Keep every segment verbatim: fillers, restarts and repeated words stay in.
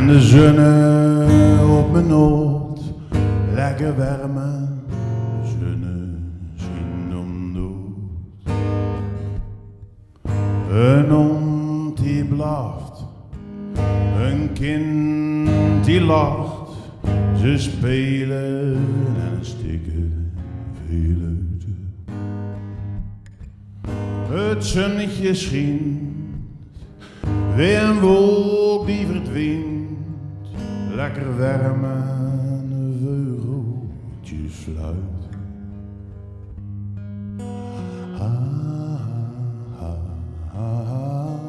De zunne op mien hood, lekker werm, en de zunne schient om de hood. Een hond die blaft, een kind die lacht, ze spelen en stikken veel uit. Het zunnetje schijnt, weer een wolk die verdwijnt, lekker werm en een vogeltje fluit. Ha, ha, ha, ha, ha.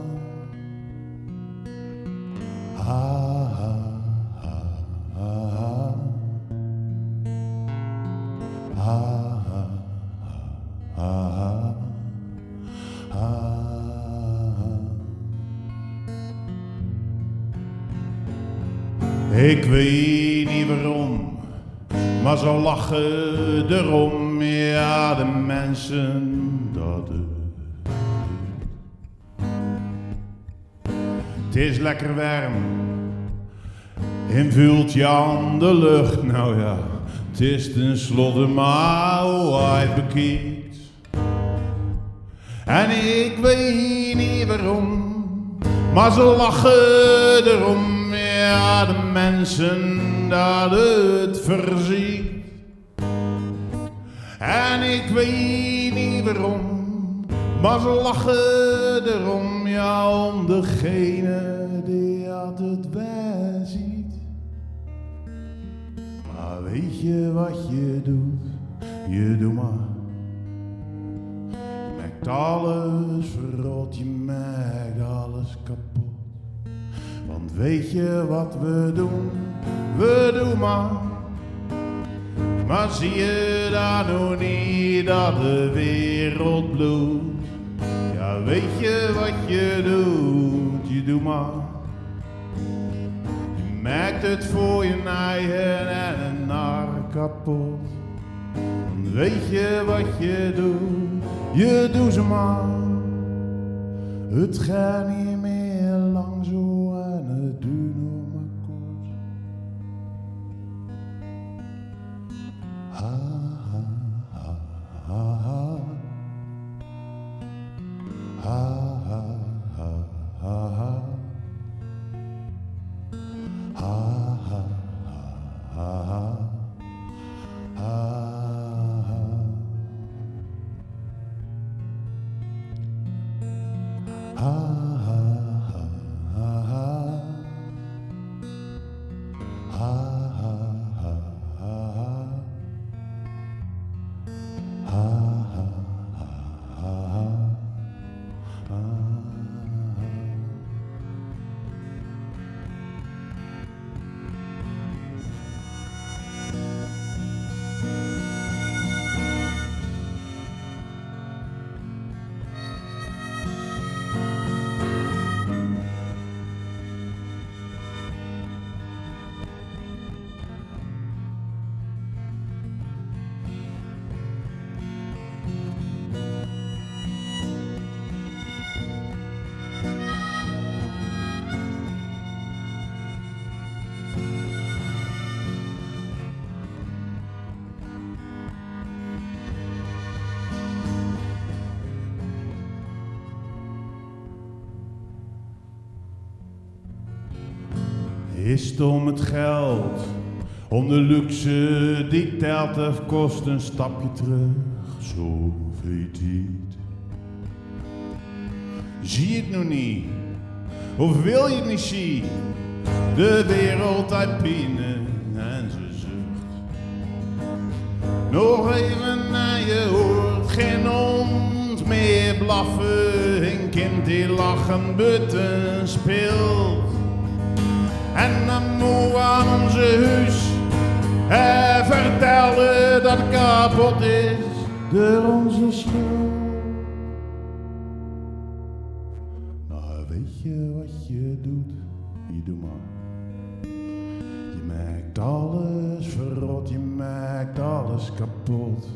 Ha, ha, ha, ha, ha. Ha, ha, ha, ha, ha. Ha, ha. Ik weet niet waarom, maar ze lachen erom, ja, de mensen, dat is. 't Is lekker werm en voelt je aan de lucht. Nou ja, 't is tenslotte maar hoe je het bekijkt. En ik weet niet waarom, maar ze lachen erom, ja, de mensen, dat het verziekt. En ik weet niet waarom, maar ze lachen erom, ja, om degene die het wel ziet. Maar weet je wat je doet? Je doet maar. Je maakt alles verrot, je maakt alles kapot. Want weet je wat we doen? We doen maar. Maar zie je daar nog niet dat de wereld bloedt? Ja, weet je wat je doet? Je doet maar. Je maakt het voor je eigen en een ander kapot. Want weet je wat je doet? Je doet ze maar. Het gaat niet meer lang zo en het duurt nog maar kort. Ha, ha, ha, ha, ha. Ha, ha, ha, ha, ha. Ha, ha, ha, ha, ha. Ha, ha. Ha, ha, ha, ha, ha. Ha, ha, ha, ha, ha. Ha, ha, ha, ha, ha. Ha, ha. Is 't om het geld, om de luxe die telt of kost, een stapje terug, zo weet je het. Zie je het nog niet, of wil je het niet zien? De wereld, hij pine en ze zucht. Nog even en je hoort geen hond meer blaffen, een kind die lachend buiten speelt. En dan moe aan onze huus, hij vertelde dat kapot is door onze schuld. Maar weet je wat je doet? Je doet maar. Je maakt alles verrot, je maakt alles kapot.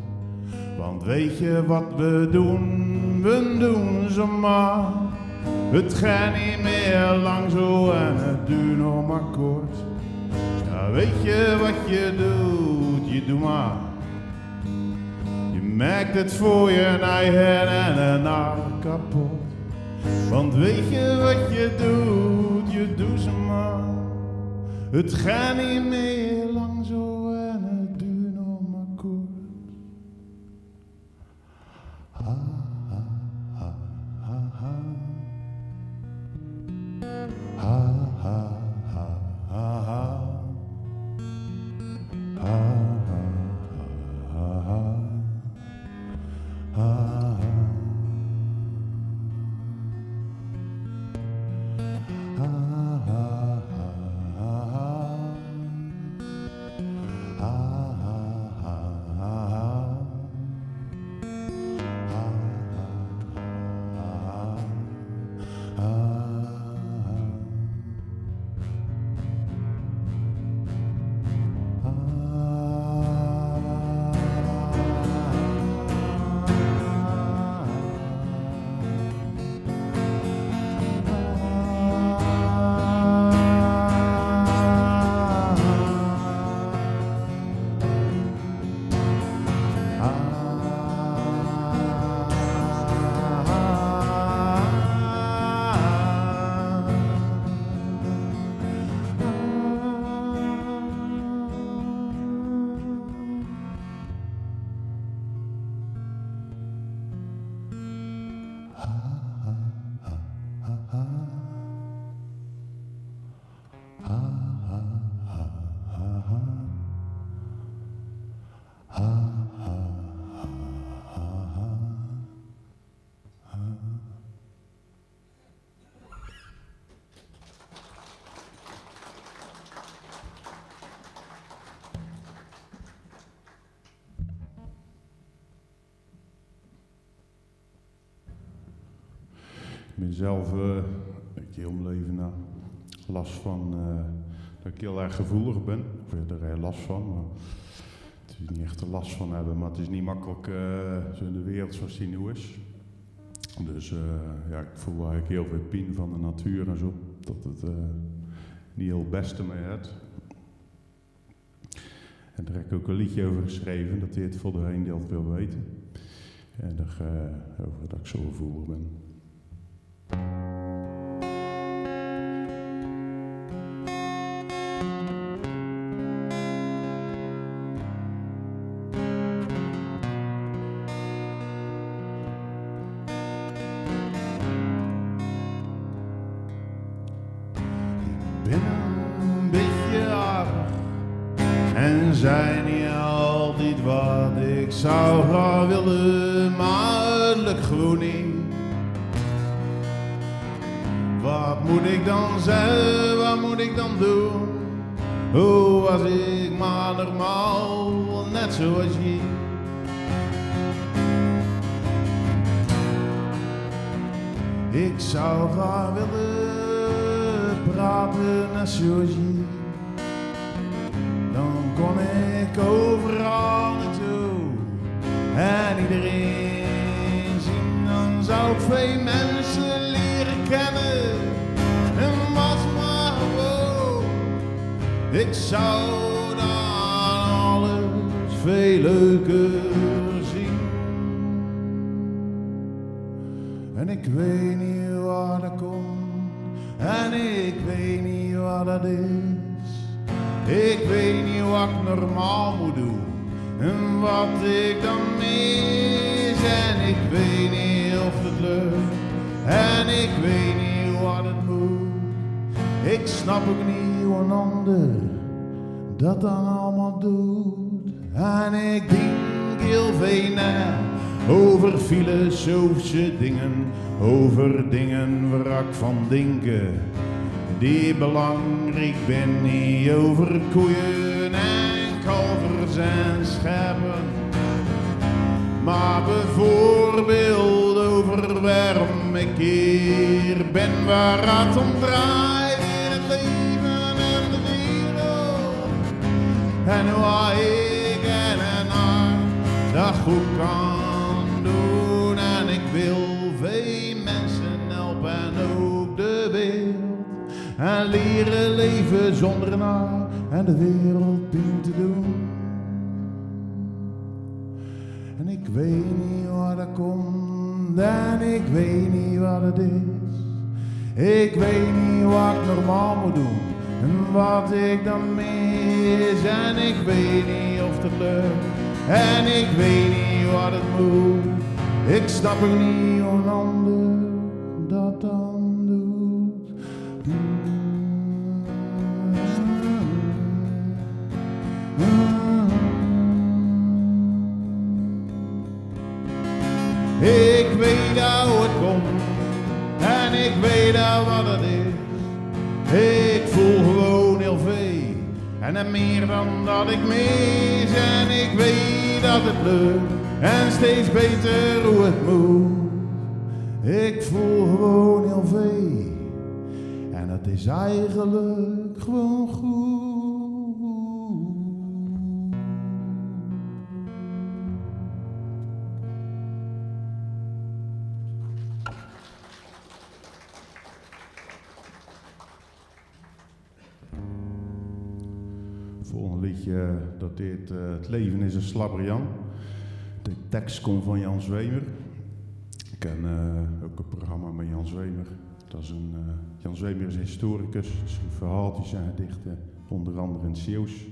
Want weet je wat we doen? We doen ze maar. Het geit niet meer lang zo en het duurt nog maar kort. Ja, weet je wat je doet? Je doet maar. Je maakt het voor je eigen en een ander kapot. Want weet je wat je doet? Je doet ze maar. Het geit niet meer lang zo en het duurt nog maar kort. Ha, ha, ha, ha, ha. Ha, ha, ha, ha, ha. Ha, ha, ha, ha, ha. Ha, ha. Ha, ha, ha, ha, ha. Ha, ha, ha, ha, ha. Ik bin zelf, eh, ik heel m'n leven, nou, last van, eh, dat ik heel erg gevoelig bin. Of ja, d'r is last van, maar het is niet echt de last van hebben, maar het is niet makkelijk, eh, zo in de wereld zoals die nu is. Dus, eh, ja, ik voel eigenlijk heel veel pien van de natuur en zo. Dat het, eh, niet heel beste mee het. En dao heb ik ook een liedje over geschreven, dat dit voor degene die dat wil weten. En dao, eh, over dat ik zo gevoelig bin. Ik bin een beetje aardig en zei niet altijd wat ik zou graag willen, maar het lukt gewoon niet. Wat moet ik dan zeggen, wat moet ik dan doen? Oh, was ik maar normaal, net zoals jij. Ik zou graag willen praten net zoals jij. Dan kon ik overal naartoe en iedereen zien. Dan zou ik veel mensen leren kennen en was maar gewoon. Ik zou dan alles veel leuker zien. En ik weet niet waar dat komt. En ik weet niet wat dat is. Ik weet niet wat ik normaal moet doen. En wat ik dan mis. En ik weet niet of het lukt. En ik weet niet wat het moet. Ik snap ook niet hoe een ander dat dan allemaal doet. En ik denk heel veel na over filosofische dingen, over dingen waar ik van denken die belangrijk ben, niet over koeien en kalvers en schepen, maar bijvoorbeeld over waarom ik hier ben, waar het om draait in het leven en de wereld. En hoe ik en een hart dat goed kan doen. En ik wil veel mensen helpen en En liere leve zonder nar en de wereld pien te doen. En ik weet niet wat er komt en ik weet niet wat het is. Ik weet niet wat ik normaal moet doen en wat ik dan mis. En ik weet niet of het lukt en ik weet niet wat het moet. Ik snap ook niet hoe een ander dat dan doet. Ik weet al hoe het komt en ik weet al wat het is. Ik voel gewoon heel veel en dan meer dan dat ik mis. En ik weet dat het lukt en steeds beter hoe het moet. Ik voel gewoon heel veel en het is eigenlijk gewoon goed. Volgende liedje, dat heet, eh, Het leven is een slabberjan. De tekst komt van Jan Zwemer. Ik ken, eh, ook het programma met Jan Zwemer. Dat is een, eh, Jan Zwemer is historicus, schreef verhaaltjes en gedichten, onder andere in het Zeeuws.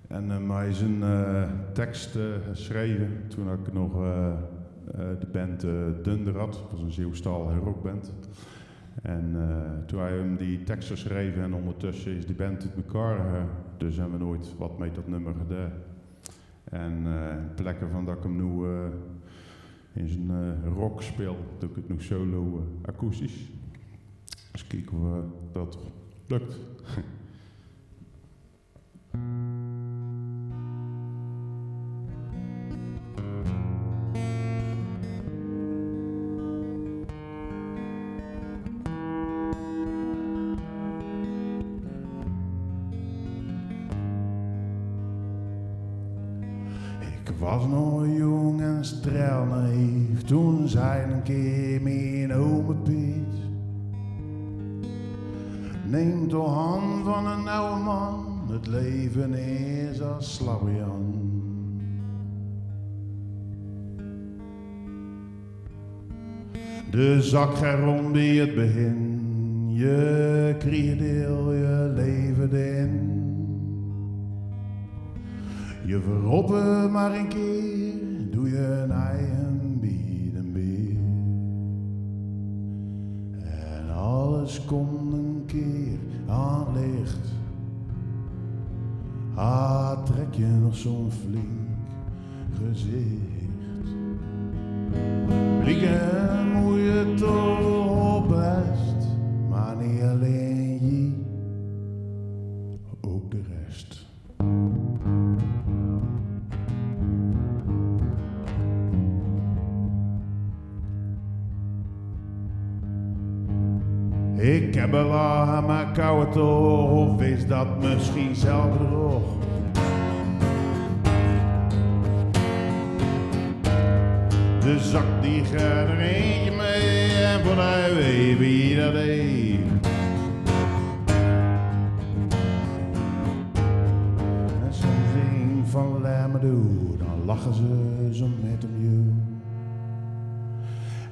En, eh, hij is een, eh, tekst, eh, geschreven toen ik nog, eh, eh, de band, eh, Dunder had. Dat was een Zeeuwstalige rockband. En, eh, toen hij hem die tekst geschreven en ondertussen is die band uit elkaar, eh, dus hebben we nooit wat met dat nummer gedaan. En, eh, in plekke van dat ik hem nu, eh, in zijn, eh, rock speel, doe ik het nu solo, eh, akoestisch. Dus kijken of, eh, dat lukt. Ik was nog jong en strelnaïef, toen zei een keer mijn ome Piet: "Neem de hand van een oude man, het leven is als slabberjan." De zak gaat rond bij het begin, je kriegt heel je leven erin. Je verroppen maar een keer, doe je een ei en bieden beer. En alles komt een keer aan licht. Ah, trek je nog zo'n flink gezicht. Blieken moet je toch best, maar niet alleen je, ook de rest. Ik heb al aan mijn koude toch, of is dat misschien zelfbedrog? De zak die gaat er eentje mee en voor de W W dat deed. En soms denk ik van: "Laat me door", dan lachen ze zo met hem, joh.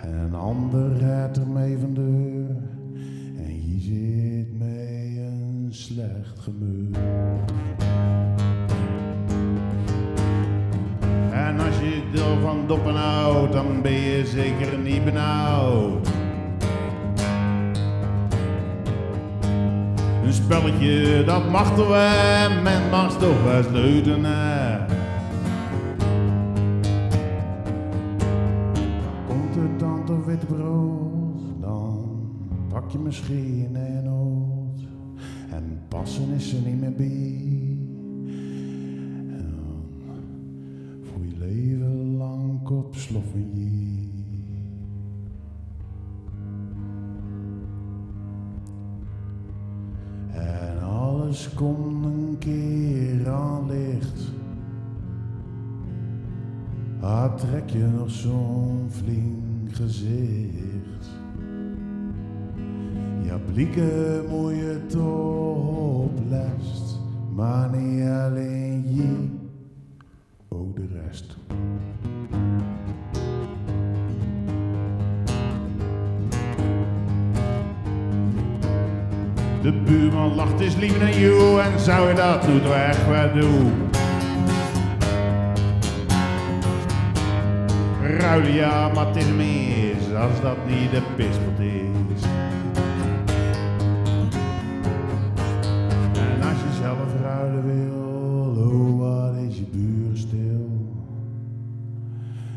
En een ander gaat er mee van deur. En je zit met een slecht gemoed. En als je er van doppen houdt, dan ben je zeker niet benauwd. Een spelletje, dat mag toch wel, men mag toch wel sleutelen, hè. Komt er dan toch witbrood, dan pak je misschien een noot. En passen is er niet meer bij. En dan voor je leven lang kop sloffen je. En alles komt een keer aan licht. Ah, trek je nog zo'n flink gezicht. Ja, Blieke mot je toch opleste, maar niet alleen je, ook de rest. De buurman lacht, is lief nao joe en zou je dat noe toch ech waal doon? Ruile, ja, maar 't is mis as dat niet de pispot is. En as je zelf ruile wil, oh, wat is je buur stil.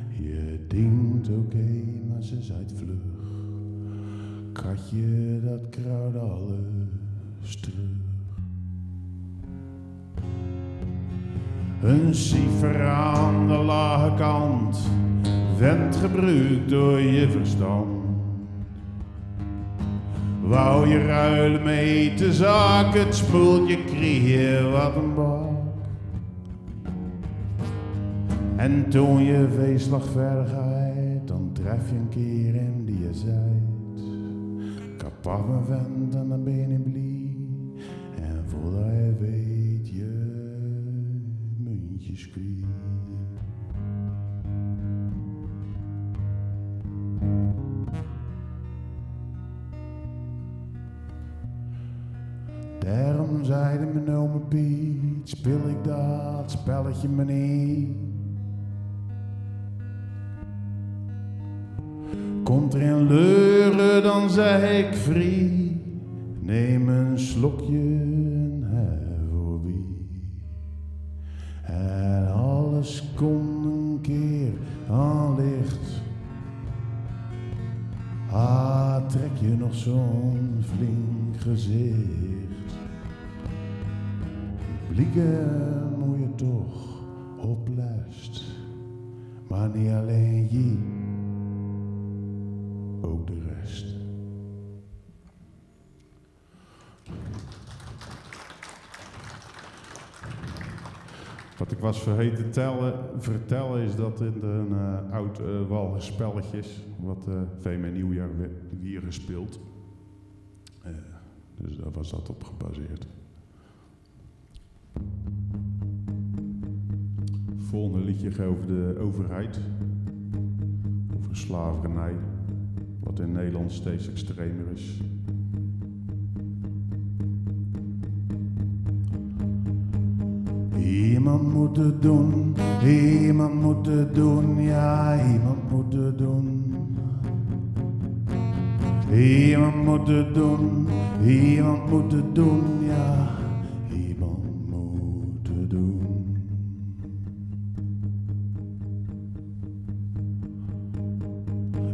Je dinkt, oké, maar ze zaait vlug. Katje, dat kruid alles terug. Een cijfer aan de lage kant, vent, gebruuk toch je verstand. Wou je ruile met de zaak, 't spuultje, kreeg je wat een bak. En toen je veer slag verder geit, dan tref je een keer in die je zaait: kapot, mien vent, en dan bin je blie. En voordat je weet, je muntjes kwiet. Daarom zeide mien ome Piet: speel ik dat spelletje maar niet. Komt er een leure, dan zeg ik: vrie, neem een slokje en haer voorbie. En alles kon een keer aan licht. Ah, trek je nog zo'n flink gezicht. Blieke mot je toch opleste, maar niet alleen je, ook de rest. Wat ik was vergeten te telle, vertelle is dat dit een eh, oud eh Walchers spelletje is, wat eh V M Nieuwjaar wi- wier gespeeld. Eh, dus daar was dat op gebaseerd. Volgende liedje gaat over de overheid. Over slavernij, wat in Nederland steeds extremer is. Iemand moet het doen, iemand moet het doen, ja, iemand moet het doen. Iemand moet het doen, iemand moet het doen, ja, iemand moet het doen.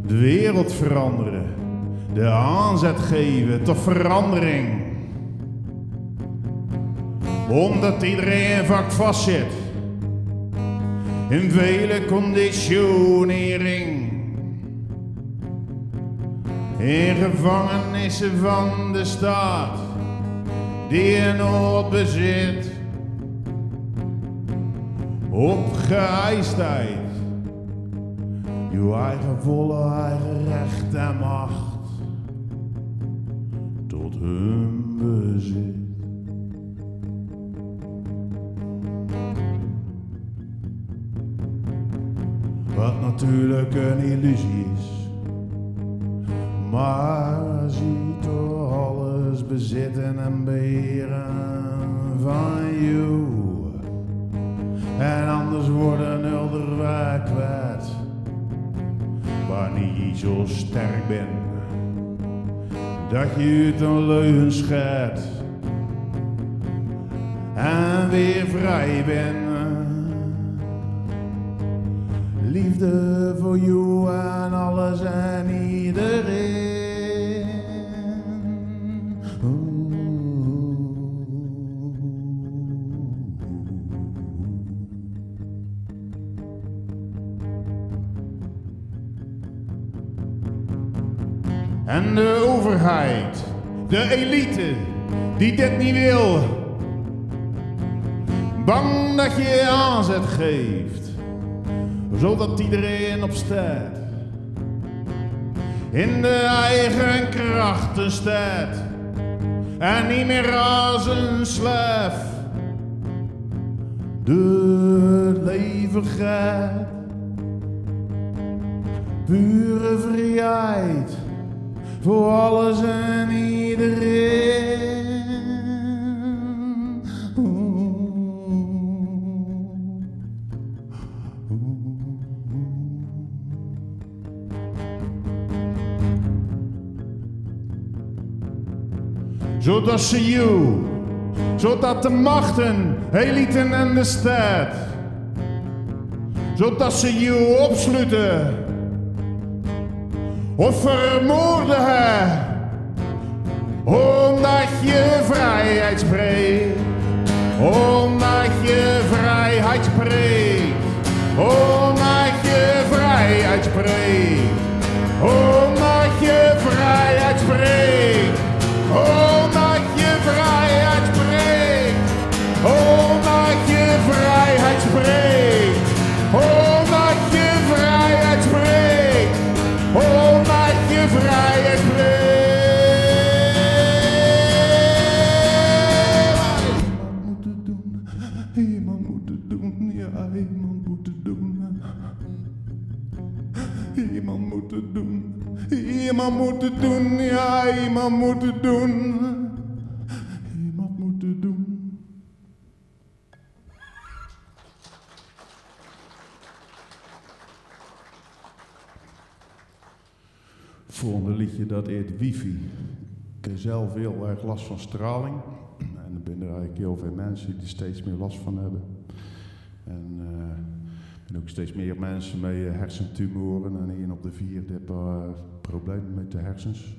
De wereld veranderen, de aanzet geven tot verandering. Omdat iedereen vaak vastzit in vele conditionering. In gevangenissen van de staat die je nooit bezit. Op geëistheid, je eigen volle eigen recht en macht tot hun bezit. Wat natuurlijk een illusie is, maar ziet toch alles bezitten en beheren van jou. En anders worden nul er weg kwijt. Wanneer je zo sterk bent dat je uit een leugen scheidt en weer vrij bent. Liefde voor jou en alles en iedereen. Oeh. En de overheid, de elite, die dit niet wil. Bang dat je aanzet geeft, zodat iedereen opstaat. In de eigen krachten staat. En niet meer als een slaaf door het leven gaat. Pure vrijheid voor alles en iedereen. Zodat ze jou, zodat de machten, eliten en de staat, zodat ze jou opsluiten of vermoorden, hè. Omdat je vrijheid spreekt. Omdat je vrijheid spreekt. Omdat je vrijheid spreekt. Omdat je vrijheid spreekt. Omdat je vrijheid spreekt. Omdat je vrijheid spreekt. Omdat je vrijheid spreekt. Omdat je vrijheid spreekt. Iemand moet het doen. Iemand moet het doen. Ja, iemand moet het doen. Iemand moet het doen. Iemand moet het doen. Ja, iemand moet het doen. Iemand moet het doen. Volgende liedje, dat heet Wifi. Ik heb zelf heel erg last van straling. En er zijn er eigenlijk heel veel mensen die er steeds meer last van hebben. En eh, er zijn ook steeds meer mensen met eh, hersentumoren. En één op de vier heeft eh, problemen met de hersens.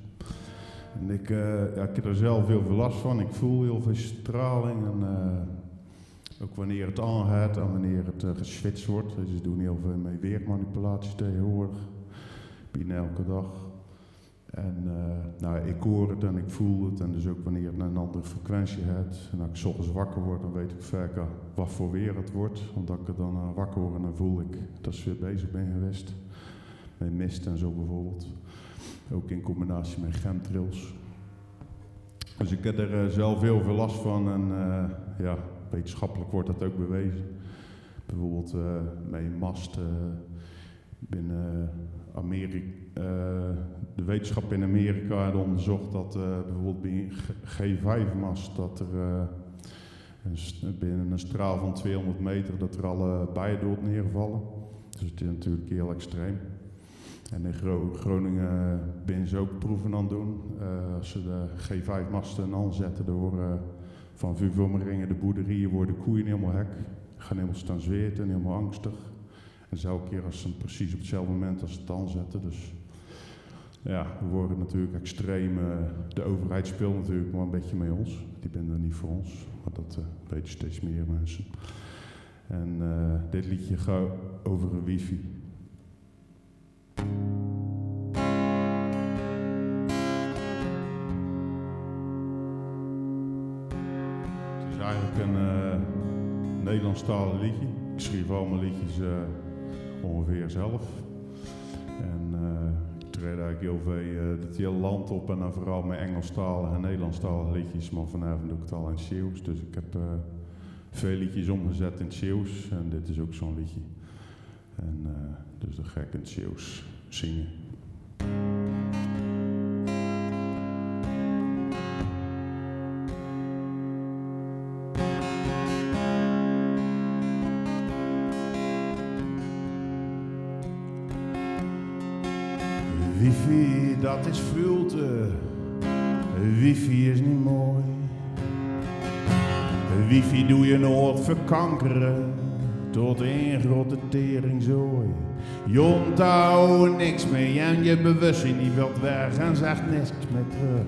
En ik, eh, ja, ik heb er zelf heel veel last van. Ik voel heel veel straling. En eh, ook wanneer het aan gaat en wanneer het eh, geswitst wordt. Ze doen heel veel met weermanipulatie tegenwoordig. Bijna elke dag. En eh, nou, ik hoor het en ik voel het. En dus ook wanneer het naar een andere frequentie gaat. En als ik 's ochtends wakker word, dan weet ik vaak al wat voor weer het wordt. Omdat ik er dan aan wakker word en dan voel ik dat ik weer bezig ben geweest. Met mist en zo bijvoorbeeld. Ook in combinatie met chemtrails. Dus ik heb er eh, zelf heel veel last van. En eh, ja, wetenschappelijk wordt dat ook bewezen. Bijvoorbeeld eh, met een mast eh, binnen Amerika. Eh, de wetenschap in Amerika had onderzocht dat eh, bijvoorbeeld bij een G vijf-mast dat er eh, een s- binnen een straal van tweehonderd meter dat er alle bijen dood neervallen. Dus het is natuurlijk heel extreem. En in Gro- Groningen zijn ze ook proeven aan het doen. Eh, als ze de G vijf-masten aanzetten, dan worden van vuurvermengingen de boerderijen worden koeien helemaal hek. Gaan helemaal staan zweten, helemaal angstig. En elke keer als ze hem precies op hetzelfde moment als ze het aanzetten. Dus ja, we worden natuurlijk extreem. Eh, de overheid speelt natuurlijk maar een beetje met ons. Die zijn er niet voor ons. Maar dat eh, weten steeds meer mensen. En eh, dit liedje gaat over een wifi. Het is eigenlijk een eh, Nederlandstalig liedje. Ik schrijf al mijn liedjes eh, ongeveer zelf. En eh, ik treed eigenlijk heel veel eh, het hele land op en dan vooral met Engelstalige en Nederlandstalige liedjes. Maar vanavond doe ik het al in het Zeeuws. Dus ik heb eh, veel liedjes omgezet in het Zeeuws. En dit is ook zo'n liedje. En eh, dus dat ga ik in het Zeeuws zingen. Wifi, dat is vulte. Wifi is niet mooi. Wifi doe je nood verkankeren tot een grote teringzooi. Je onthoudt niks meer en je bewustzijn die valt weg en zegt niks meer terug.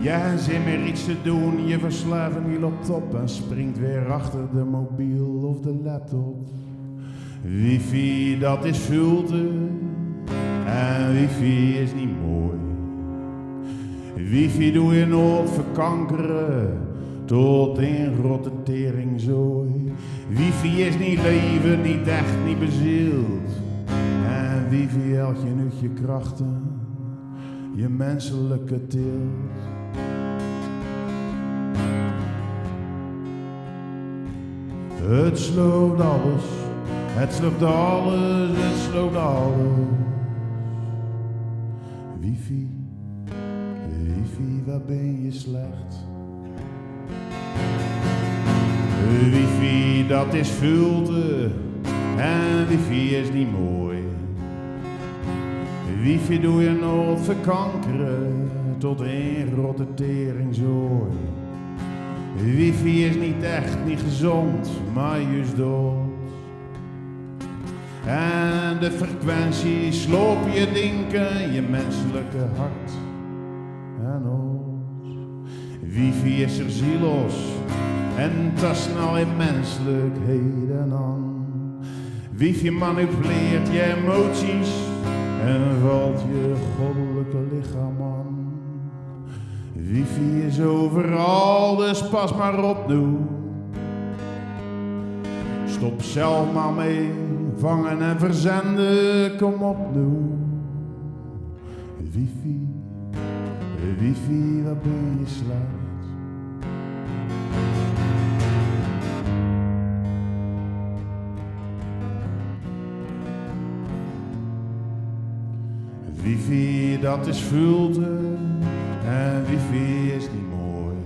Je hebt zin meer iets te doen, je verslaving die loopt op en springt weer achter de mobiel of de laptop. Wifi, dat is vulte en wifi is niet mooi. Wifi doe je nood verkankeren tot een grote teringzooi. Wifi is niet levend, niet echt, niet bezield. En wifi haalt je uit je krachten. je menselijke teelt. Het sloopt alles, het sloopt alles, het sloopt alles. Wifi, wifi, wat bin je slecht. Wifi, dat is vulte en wifi is niet mooi. Wifi doe je nooit verkankeren tot een rotte teringzooi. Wifi is niet echt, niet gezond, maar juist dood. En de frequentie sloopt je denken, je menselijke hart en ons. Wifi is er zielos en tast snel in menselijkheden aan. Wifi manipuleert je emoties en valt je goddelijke lichaam aan. Wifi is overal, dus pas maar op noe. Stop zelf maar mee vangen en verzenden, kom op noe. Wifi, wifi, wat bin je slecht. Wifi, dat is vulte en wifi is niet mooi.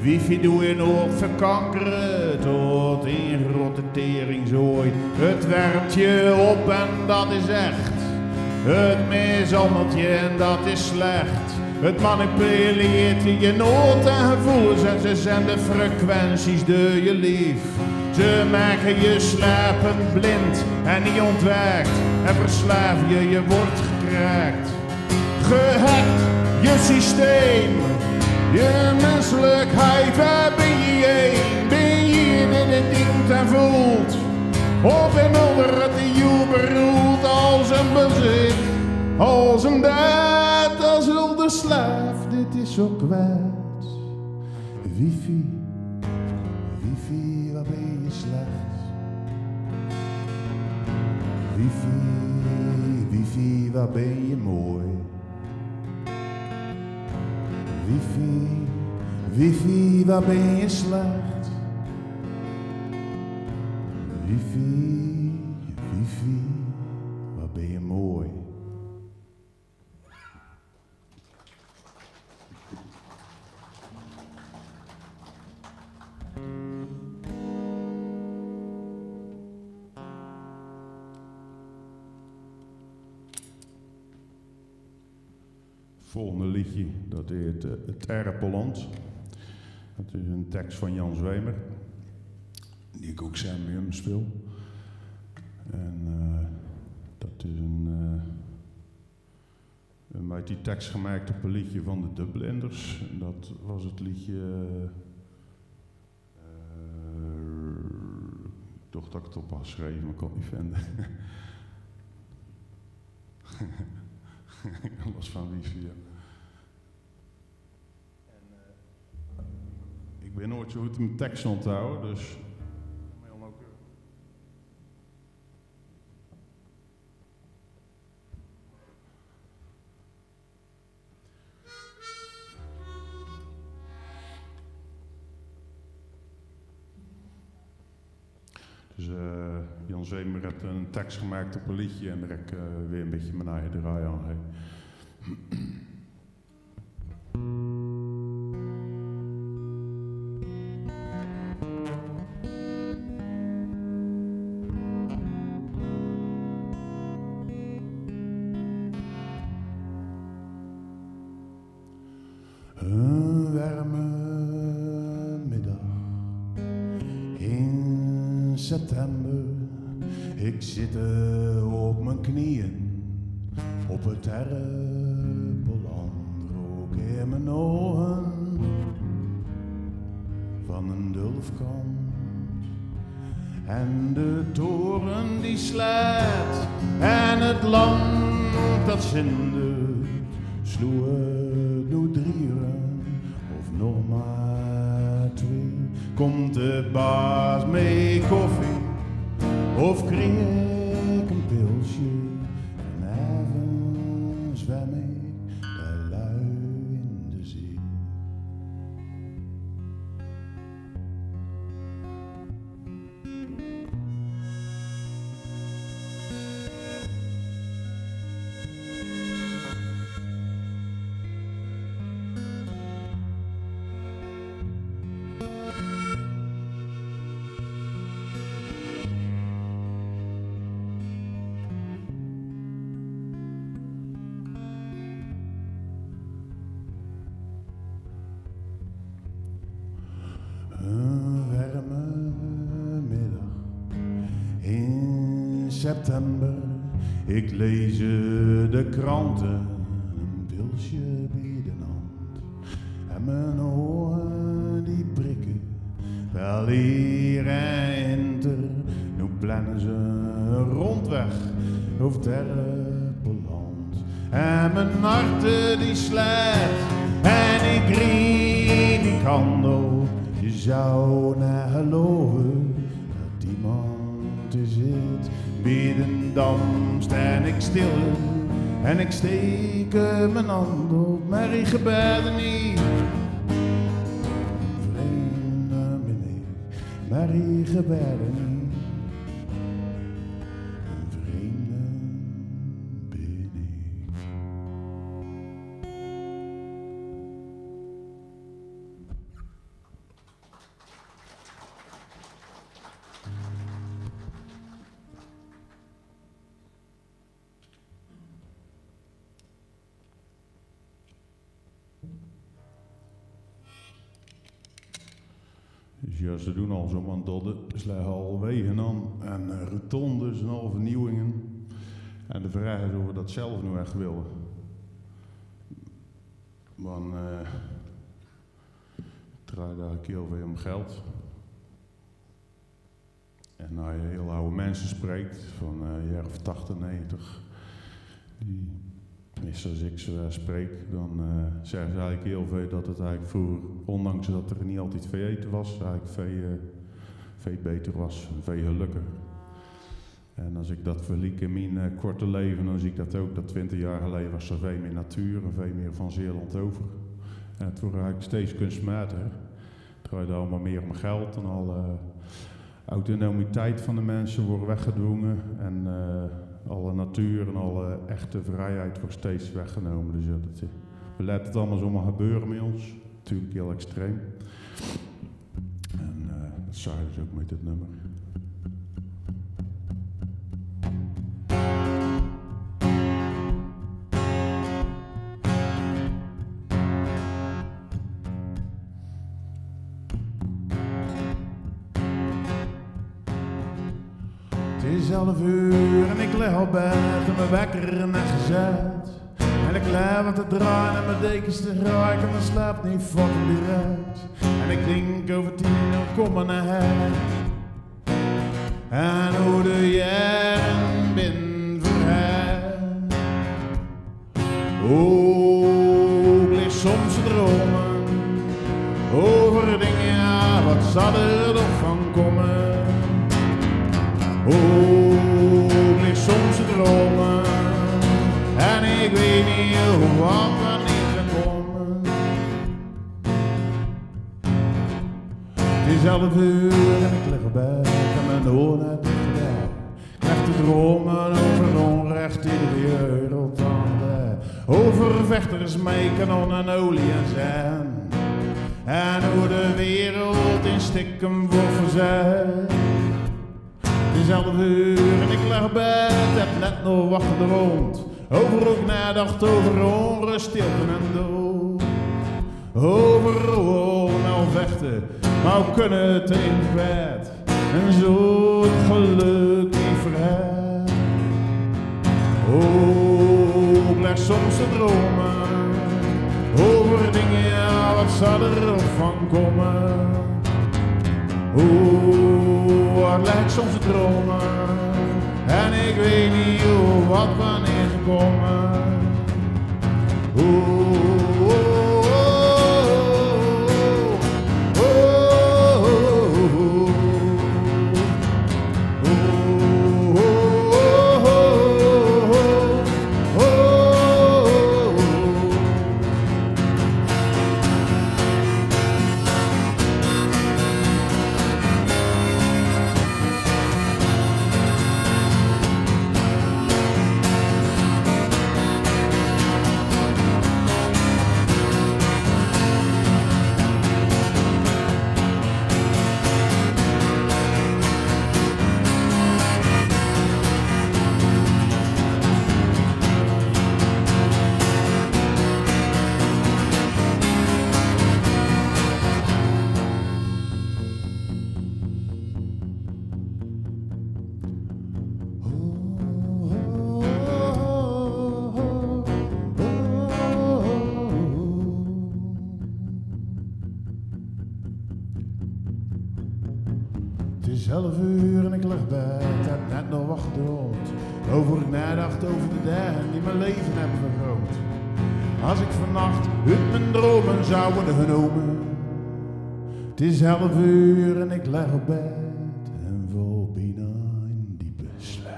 Wifi doe je nooit verkankeren tot een rotte teringzooi. Het werpt je op en dat is echt. Het mishandelt je en dat is slecht. Het manipuleert je nooit en gevoelens en ze zenden frequenties door je lief. Ze maken je slapen blind en niet ontwaakt en verslaaf je, je wordt gekraakt. Gehackt, je systeem, je menselijkheid, waar ben je heen? Ben je in het ding en voelt of een ander het jou beroelt als een bezit, als een daad, als wilde slaaf, dit is zo kwijt. Wifi, wifi, wat bin je slecht. Wifi, wifi, wat bin je mooi. Wifi, wifi, wat bin je slecht. Wifi, wifi, wat bin je mooi. Volgende liedje, dat heet, eh, Het Erpeland. Dat is een tekst van Jan Zwemer, die ik ook samen met hem speel. En, eh, dat is een, eh, een, hij heeft die tekst gemaakt op een liedje van de Dubliners. Dat was het liedje, eh, ik dacht dat ik het op had geschreven, maar ik kon het niet vinden. Los van wifi, ja. En, eh, ik ben nooit zo goed om tekst te onthouden, dus Dus, eh, Jan Zwemer heeft een tekst gemaakt op een liedje en daar heb ik, eh, weer een beetje mijn eigen draai aan gegeven. Een werme middag in september. Ik zit, eh, op mijn knieën op het erpeland. Rook in mijn ogen van een dulfkant. En de toren die slaat en het land dat zindert, sloeg het noe drie uur of nog maar twee. Komt de baas met koffie of krieg ik een pilsje? Vanavond zwem ik September, ik lees de kranten, een pilsje bij de hand. En mien oge die prikke, wel hier en inter, noe plannen ze een rondweg over 't Erpeland. En mien hart die slaat en ik riej die kant op. Je zou neet geloven dat iemand die zit bij de Dam. Staon ik stil en ik steek mien hand op, maar ik gebaar neet. Een vreemde bin ik, maar ik gebaar neet. Een vreemde bin ik. Dus jao, ze doen al zomaar dodde, ze lègke al wege aan en, eh, rotondes en al vernieuwingen. En de vraag is of we dat zelf noe ech wille. Want, eh, 't drejt eigelik hiel väöl um geld. En es se hiel aw minse spreeks van, eh, jaor of tachtig, negentig, die, tenminste, es ik ze, eh, spreek, dan, eh, zègke ze eigelik hiel väöl dat 't eigelik vreuger, ondanks dat d'r neet altied väöl ete waas, eigelik väöl, eh, väöl baeter waas, väöl gelökkiger. En es ik dat vergeliek in mien, eh, korte laeve, dan zeen ik dat ouch, dat twintig jaor geleje waas d'r väöl mieë natuur en väöl mieë van Zeeland euver. En 't wuuert eigelik steeds kunstmatiger. 't Drejt allemaol mieë um geld en alle autonomiteit van de minse wuuert weggedwonge. En, eh, alle natuur en alle echte vrieheid wuuert steeds weggenome. Dus jao, dat, eh, we laote 't allemaol zomaar gebeure mèt ós. Natuurlik hiel extreem. En, eh, dat zage ze ouch mèt dit nummer. 't Is elf oer en ik lig op bed en mien wekker neet gezet. En ik laeg wat te drejje en mien dekes te grieje, en mien slaap neet fucking direct. En ik dink euver Tino, kóm mer nao her. En wie de jaore bin verhaet. Ouch lig soms te drome euver dinger, jao, wat zal d'r toch van kómme? Ouch lig soms te drome en ik weit neet of wat d'r neet zal kómme. 't Is elf oer en ik lig op bed en mien oge dichtbie. Ech te drome euver onrech in de wereld, euver vechters mèt kanon en olie en zin. En wie de wereld in stikke wuuert verzet. 't Is elf oer en ik lig op bed, höb net nog wat gedroomp. Euver, ouch nagedacht euver onrech, stilte en dood. Euver wie we allemaol vechte, mer wie kónne 't neet kwiet. En zo 't gelök neet verhaet. Ouch lig soms te drome euver dinger, jao, wat zal d'r toch van kómme? Ouch lig soms te drome en ik weit neet of wat van is gekómme. Elf uur en ik lig bed, heb net nog wat gedroomd. Over ik nadacht over de dagen die mijn leven hebben vergroot. Als ik vannacht uit mijn dromen zou worden genomen. Het is elf uur en ik lig op bed en val bijna in diepe slaap.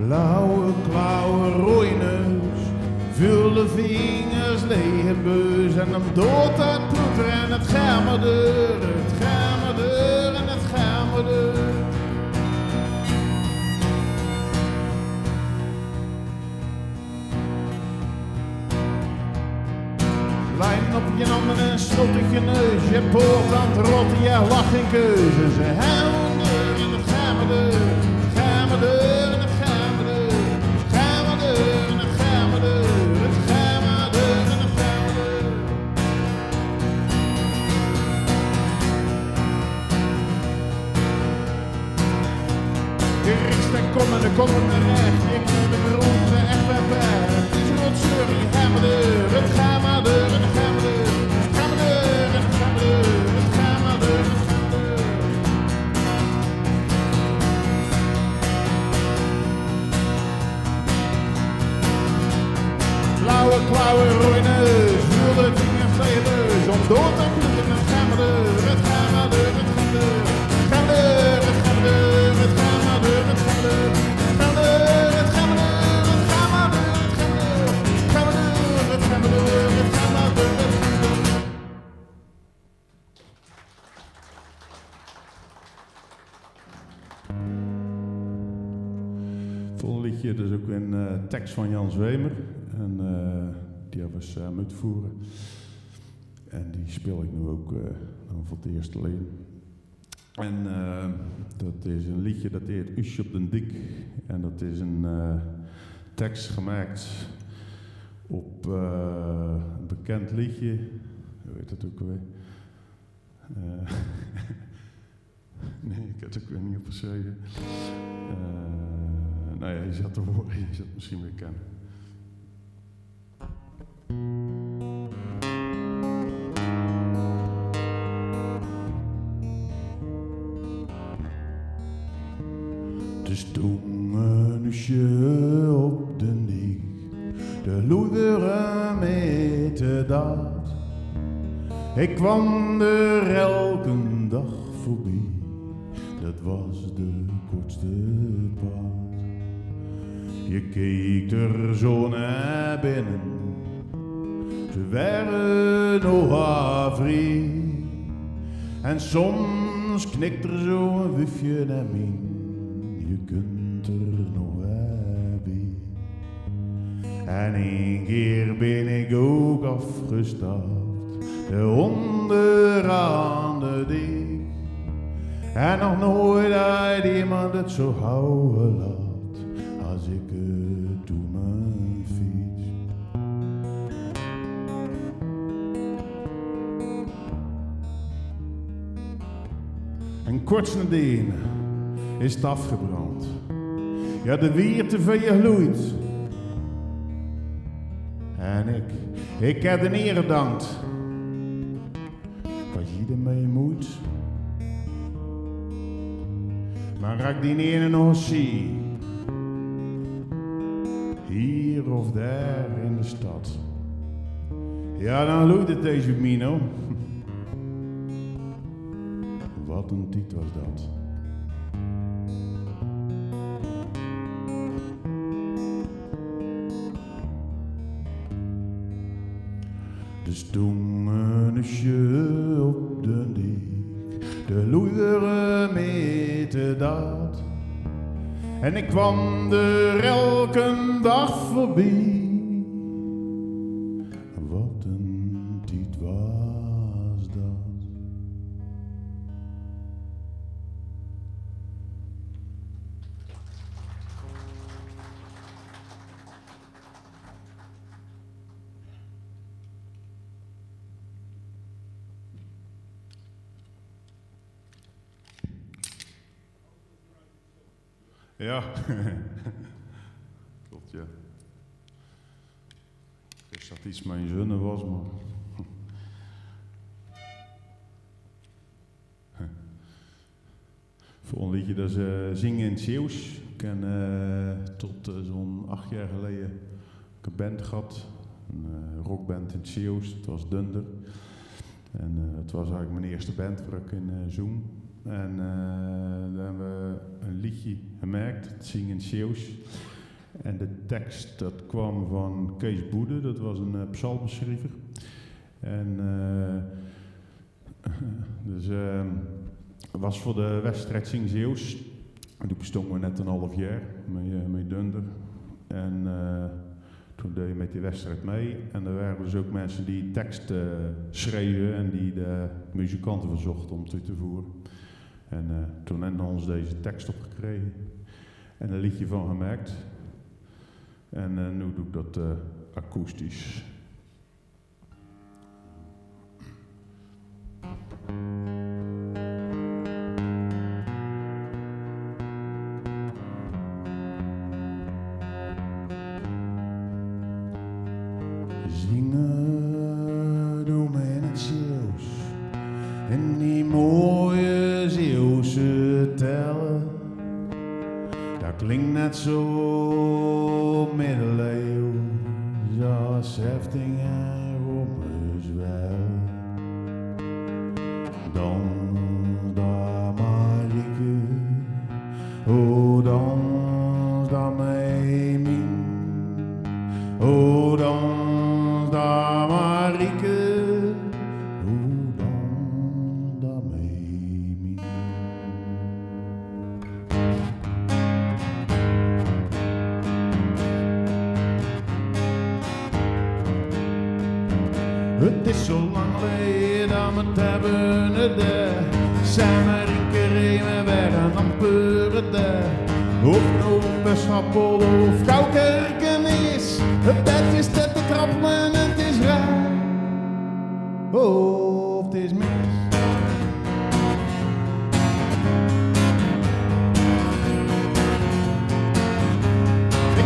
Blauwe klauwe, rode neus, vulle vingers, lege buis en dan dood dat ploeter en het gemmer deur, het gemmer deur en het gemmer deur. Lijn op je handen en snot op je neus. Je poort aan het rotten, je lacht geen keuze. Ze hebben deur en het gaan we deur. Gaan we deur en het gaan we deur. Gaan we deur en het gaan we deur. Het gaan we deur en het gaan we deur. De riks, de kommen, de kommen terecht. Ik zie de groente echt bij bij. Het is een rotzooi, het gaan we deur, het gaan we deur, het gaan we deur. Het gaan we deur, het gaan we deur, het gaan we deur, het gaan we deur. Blauwe klauwen, rode neus, vulle vingers, lege buis. Om dood te bloeden, het gaan we deur, het gaan we deur, het gaan we deur. Het gaan we deur, het gaan we deur, het gaan we deur, het gaan we deur. Het gaan we deur, het gaan we deur, het gaan we deur. Het gaan we deur, het gaan we deur, het gaan we deur, het gaan we deur. Volgende liedje, dat is ook een eh, tekst van Jan Zwemer. En eh, die hebben we samen uitvoeren. En die speel ik nu ook eh, dan voor het eerst alleen. En eh, dat is een liedje dat heet Usje op den Dik. En dat is een eh, tekst gemaakt op eh, een bekend liedje. Hoe heet dat ook alweer? Eh, nee, ik heb het ook weer niet opgeschreven. Eh, nou ja, je zult het horen, je zult het misschien weer kennen. D'r stóng 'n usje op den diek, d'r loeiderde mèt de daad. Ik kwaam d'r elken daag veurbie, dat waas de kortste paad. Je keek d'r zo nao binne, ze waere nog al vrie. En soms knik d'r zo 'n wuufje nao mien, je kunt d'r nog waal bie. En ein kier bin ik ouk aafgestap, dao oonder aan de diek. En nog noeit haet emes 't zo gauw gelaat as ik 't doe mien fiets. En kort naodien is 't aafgebrand. Ja, d'r wier te väöl gegloeid. En ik, ik heb de Here gedankt. Wat je d'r mèt moot. Maar raak die ene nog zie. Hier of daar in de stad. Ja, dan loeit het deze Mino. Wat 'n tied waas dat. D'r stóng 'n usje op den diek, d'r loeiderde mèt de daad. En ik kwam d'r elken dag veurbie. Wat 'n tied waas dat. Ja. Klopt, ja. Ik wis dat iets mien zunne waas, maar veur e leedje dat is, eh, zinge in 't Zeeuws. Ik ken, eh, tot, eh, zo'n acht jaor geleje 'n band gehad. 'n, eh, rockband in 't Zeeuws. Dat waas Dunder. En, eh, 't waas eigelik mien eerste band wao ik in, eh, zóng. En, eh, dao höbbe we e leedje gemaak, 't Zinge in 't Zeeuws. En de teks, dat kwaam van Kees Boede, dat waas 'n, eh, psalmschriever. En, eh, dus, eh, waas veur de wedstrijd Zing Zeeuws. Die bestónge we net 'n half jaor mei, eh, mei Dunder. En, eh, toen deej ik mei die wedstrijd mei. En dao wore dus ouk minse die teks, eh, sjreve en die de muzikante verzochte óm te, te veure. En, eh, toen höbbe we dus deze teks opgekrege. En e leedje van gemaak. En, eh, noe doon ik dat, eh, akoestisch. Zinge doon we in 't Zeeuws, in die mooie Zeeuwse telle. Dat klink net zo middeleeuws es Hefting en Roemes wel. Dans dan, Marieke, o dans dan mei mien. O dans dan, Marieke, o dans dan mei mien. 't Is zo lang geleje dat we 't höbbe gedaon. Same in Kereme ware amper gedaon. Of noe bie Schappel of Koukerke is, 't bed is te trappele en 't is raar. Of 't is mis.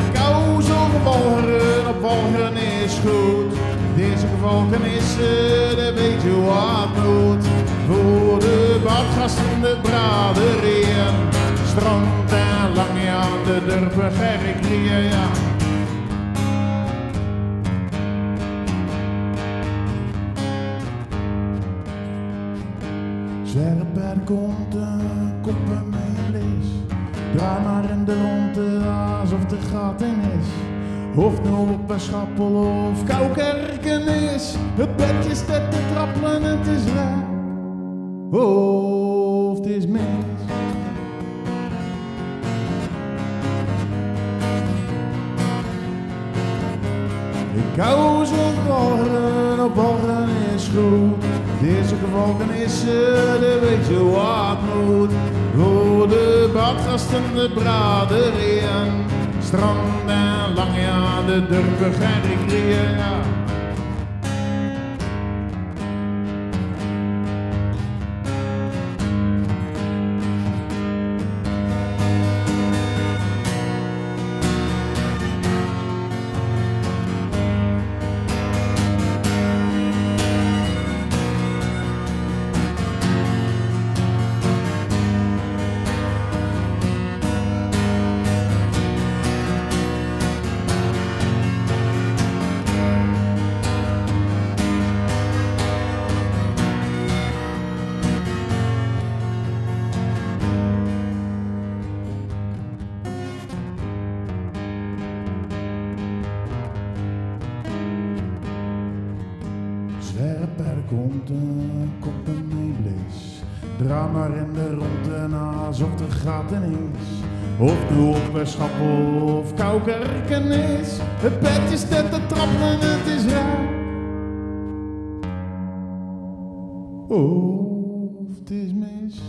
Ik hou zo van walgere, op walgere is good. Deze gevalkenisse, eh, de weet je wat moet. Veur de badgaste, de braderie. Strand en lang, ja, de dörpe, gerk, ja. Zwerp 'r kómp, eh, kómp 'r mei, plees. Draai maar in de rondte, alsof 't gat in is. Of noe op Schappel of Koukerke is. 't Bed is te trappele en 't is raar. Of 't is mis. Ik hou zo van walgere, op walgere is good. Deze gevalkenisse, eh, de weet je wat moet. Veur de badgaste, de braderie. Strand en lang, ja, de dörpe, gerk, ja. Zwerp 'r kómp, eh, kómp 'r mei, plees. Draai maar in de rondte, alsof 't gat in is. Of klompen sjappen of kaukerkenis, 't petje steit te trappele en 't is raar. Of 't is mis.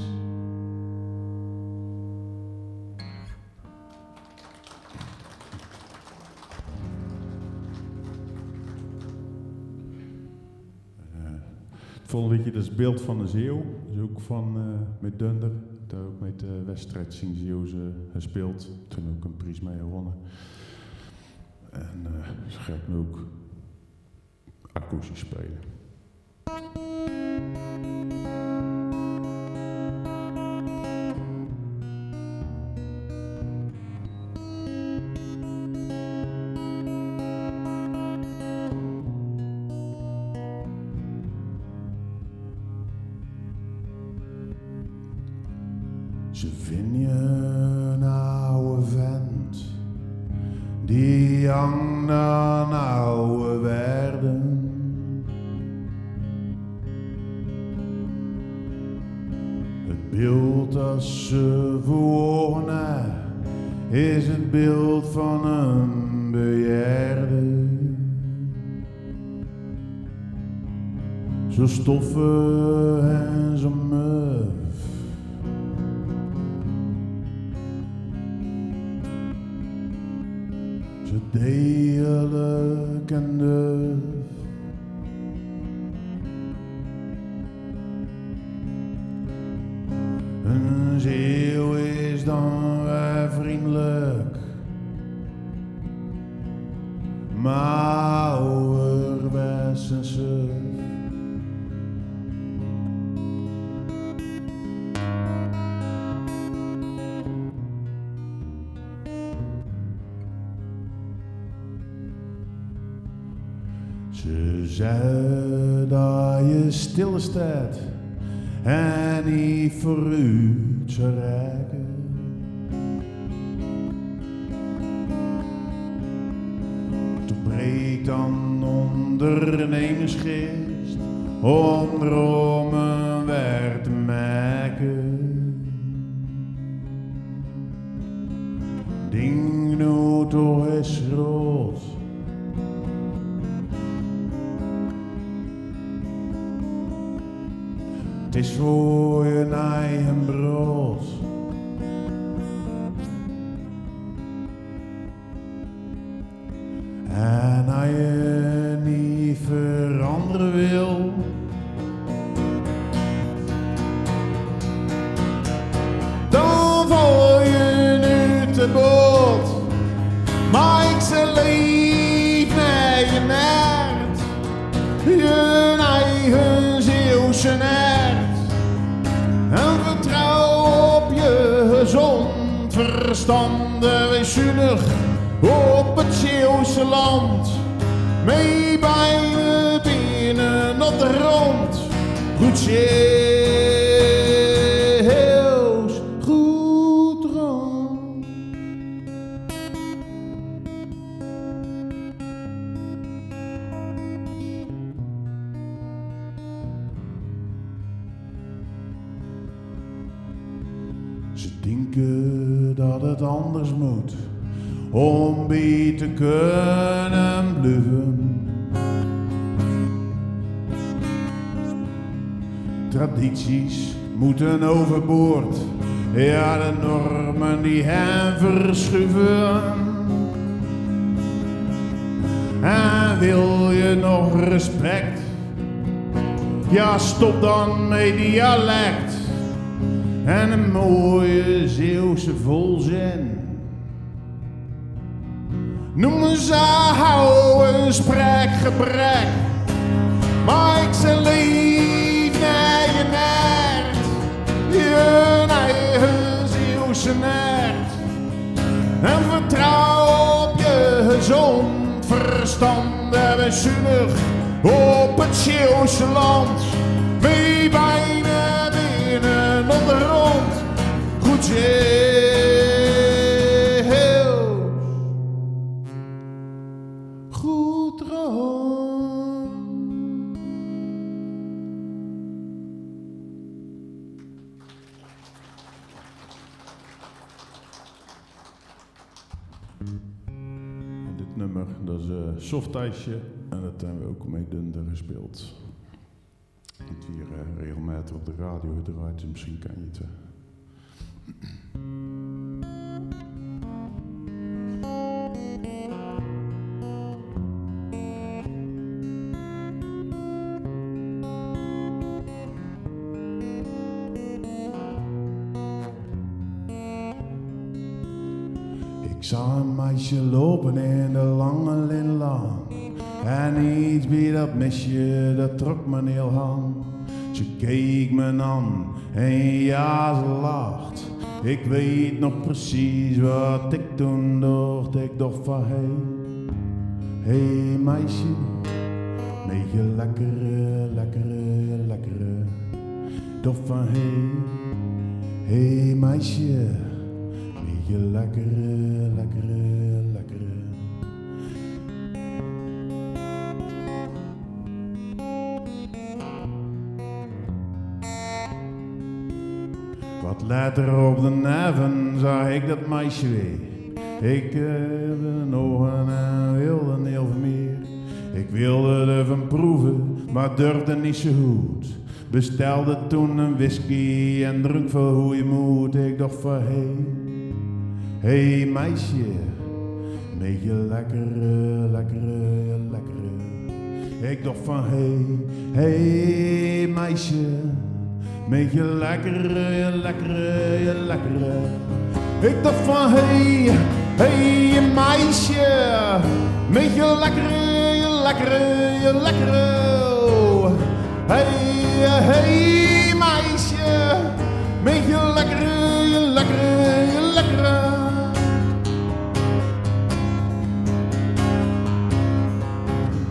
Eh, 't volgende leedje, dat is Beeld van de Zeeuw. Dat is ouk van, eh, mit Dunder. Dat haet ouk mit, eh, Weststreek zien Zeeuws gespeeld. Toen ouk 'ne pries mit gewonne. En, eh, ze gaon 't noe ouk akoestisch speule. Ze vinje 'n aw vent, die hang aan aw werde. 't Beeld dat ze veur oge haet, is 't beeld van 'ne bejaarde. Zo stoffig en zo muf. Zo degelijk en duf. Een Zeeuw is dan weer vriendelijk, maar ouderwets en suf. Ze zegt dat je stilstaat en niet vooruit zou raken. Toen breekt dan ondernemersgeest om dromen waar te maken. Ding noe toch is groot. 't Is voor je eigen brood. En als je niet veranderen wil, dan val je nu te boot. Maar ik ze leef naar je naart, je eigen Zeeuwse naart. En vertrouw op je gezond verstand, wees zuinig op het Zeeuwse land. Mee bij me binnen op de grond. Goed Zeeuws, goed rond. Ze denken dat het anders moet om bij te kunnen blijven. Tradities moeten overboord, ja, de normen die hen verschuiven. En wil je nog respect? Ja, stop dan met dialect en een mooie Zeeuwse volzin. Noem ze houden spraakgebrek, maar ik ze leef naar je naart, je eigen Zeeuwse naart. En vertrouw op je gezond verstand, wees zuinig op het Zeeuwse land. Mee bij me binnen op de grond. Goed Zeeuws, goed rond. En dit nummer, dat is eh Soft Ice. En dat hebbe we ouk mei Dunder gespeeld. Weurt hie eh regelmaetig op de radio gedraaid, dus misschien ken je het eh. Ik zag een meisje lopen in de lange Linlaan. En iets bie dat meisje, dat trok mien hiel han. Ze keek me aan en ja, ze lach. Ik weet nog precies wat ik toen docht. Ik docht van: hey, hey meisje, meet je lekkere, lekkere, lekkere. Docht van: hey, hey meisje, meet je lekkere, lekkere, lekkere. Wat later op d'n aovend zag ik dat meisje weer. Ik eh, de oge en wilde hiel veel mier. Ik wilde d'rvan proeve, maar durfde niet zo goed. Bestelde toen een whisky en drunk vol hoeje moed. Ik docht van: hey, hey meisje, meet je lekkere, lekkere, lekkere. Ik docht van: hey, hey meisje, meet je lekkere, lekkere, lekkere. Ik docht van: hey, hey meisje, meet je lekkere, lekkere, lekkere. Hey, hey meisje, meet je lekkere, lekkere, lekkere.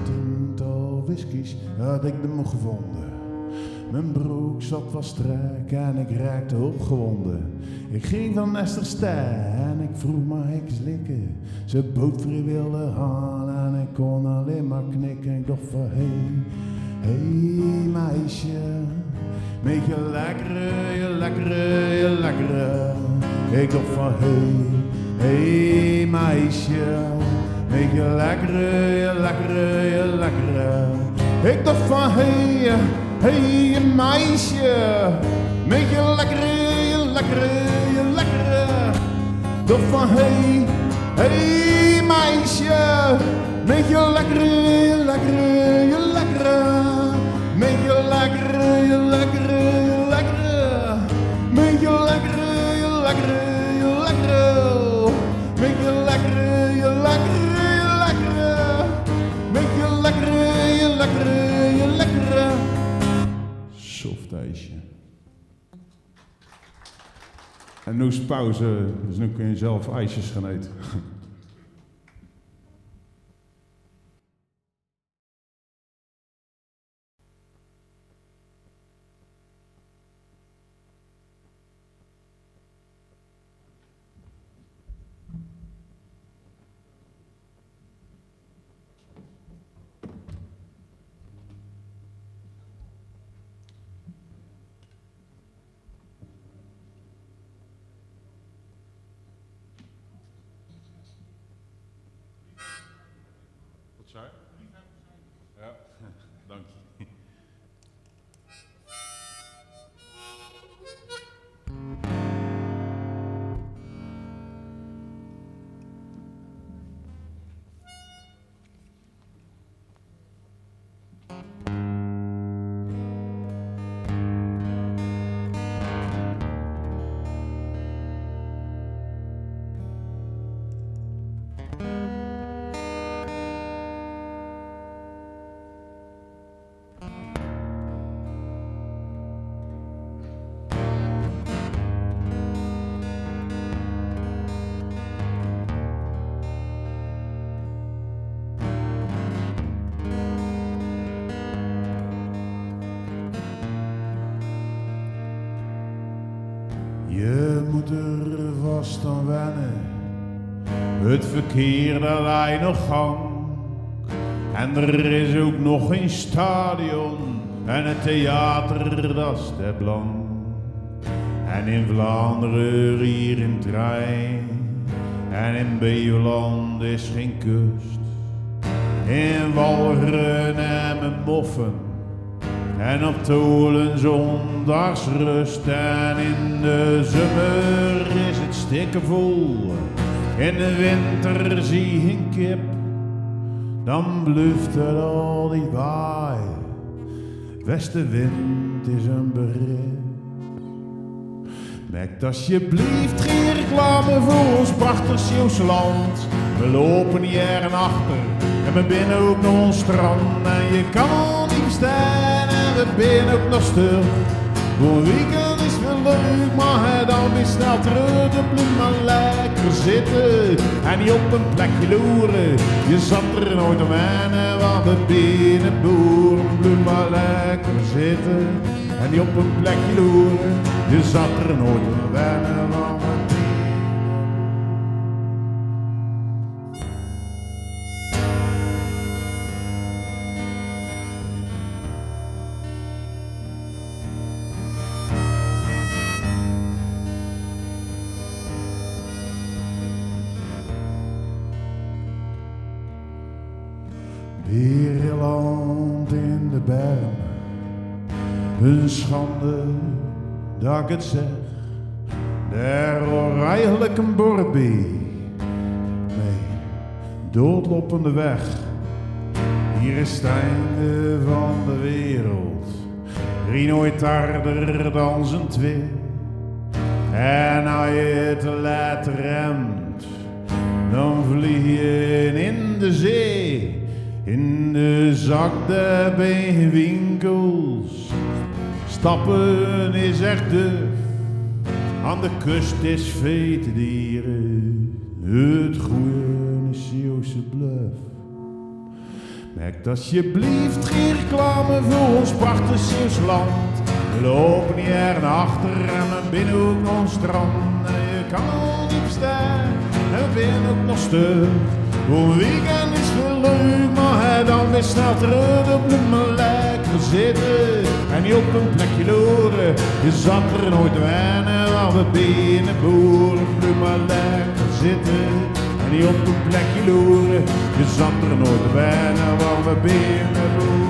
Tiental whiskies had ik d'rmit gevonden. Mien broek zat wat strak en ik raakde opgewonden. Ik ging van nest nor stei en ik vroeg: mag ik eens likken? Ze bood vrijwillig aan en ik kon alleen maar knikken. Ik docht van: hey, hey meisje, meet je lekkere, je lekkere, je lekkere. Ik docht van: hey, hey meisje, meet je lekkere, je lekkere, je lekkere. Ik docht van: hey, hey meisje, meet je lekkere, je lekkere, je lekkere. Docht van: hey, hey meisje, meet je lekkere, je lekkere, je lekkere. Meet je lekkere, je lekkere, je lekkere. Meet je lekkere, je lekkere, je lekkere. Meet je lekkere, je lekkere, je lekkere. Meet je lekkere, je lekkere, je lekkere. Soft ijsje. En noe is pauze, dus noe kun je zelf ijsjes gaan eten. Wat zei je? Ja, dank je. Je moet er vast aan wennen. Het verkeer, dat lei nog gang. En er is ook nog geen stadion. En het theater, dat is te blank. En in Vlaanderen, hier in Trein, En in Beoland is gein kust. In Walcheren en in Moffen. En op Tholen zóndags rust. En in de zomer is 't stikkevol. In de winter zie gein kip. Dan bluf 't altied waoje. Westewind is ein begrip. Maak alsjeblieft gein reclame veur ós prachtig Zeeuws land. We loupe hie achter en we binne ouch nog aan 't strand. En je kan ós neet verstaon en we binne ouch nog stug. Veur weekend is 't waal leuk, maar dan weer snel trök. Blief maar lekker zitte en neet op ein plekje loere. Je zalt d'r noeit aan wenne, want we binne boere. Blief maar lekker zitte en neet op ein plekje loere. Je zalt d'r noeit aan wenne, want we binne boere. Beoland in de berm, ein schande dat ik 't zeg. Dao huurt eigelik ein bord bie. Nae, doodlopende weg. Hie is 't einde van de wereld. Renault harder dan zien twee. En as je te laat remt, dan vlieg je in de zee. In de zak dao bie winkels stappe is echt duf. Aan de kust is vee te dier. 't Goeie is Zeeuwse bluf. Maak alsjeblieft gein reclame veur ós prachtig Zeeuws land. We loupe hie achter en we binne ouch nog aan 't strand. En je kan ós neet verstaon en we binne ouch nog stug. Veur weekend is 't waal leuk, maar dan weer snel trök. Blief maar lekker zitte en neet op ein plekje loere. Je zalt d'r noeit aan wenne, want we binne boere. Blief maar lekker zitte en neet op ein plekje loere. Je zalt d'r noeit aan wenne, want we binne boere.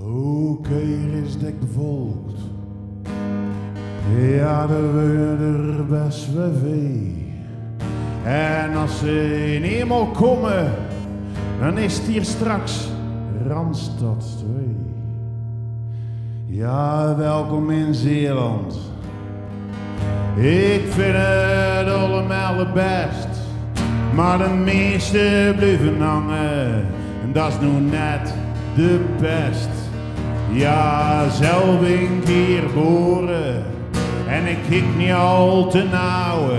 Oké, hie is 't dek bevolkt. Ja, d'r wene d'r bes waal vee. En as ze einmaol kómme, dan is 't hie straks Randstad twee. Ja, welkom in Zeeland. Ik vind 't allemaol 't best, maar de meeste blieve hange, en dat is noe net de pest. Ja, zelf bin ik hie gebore en ik kiek neet al te nauw.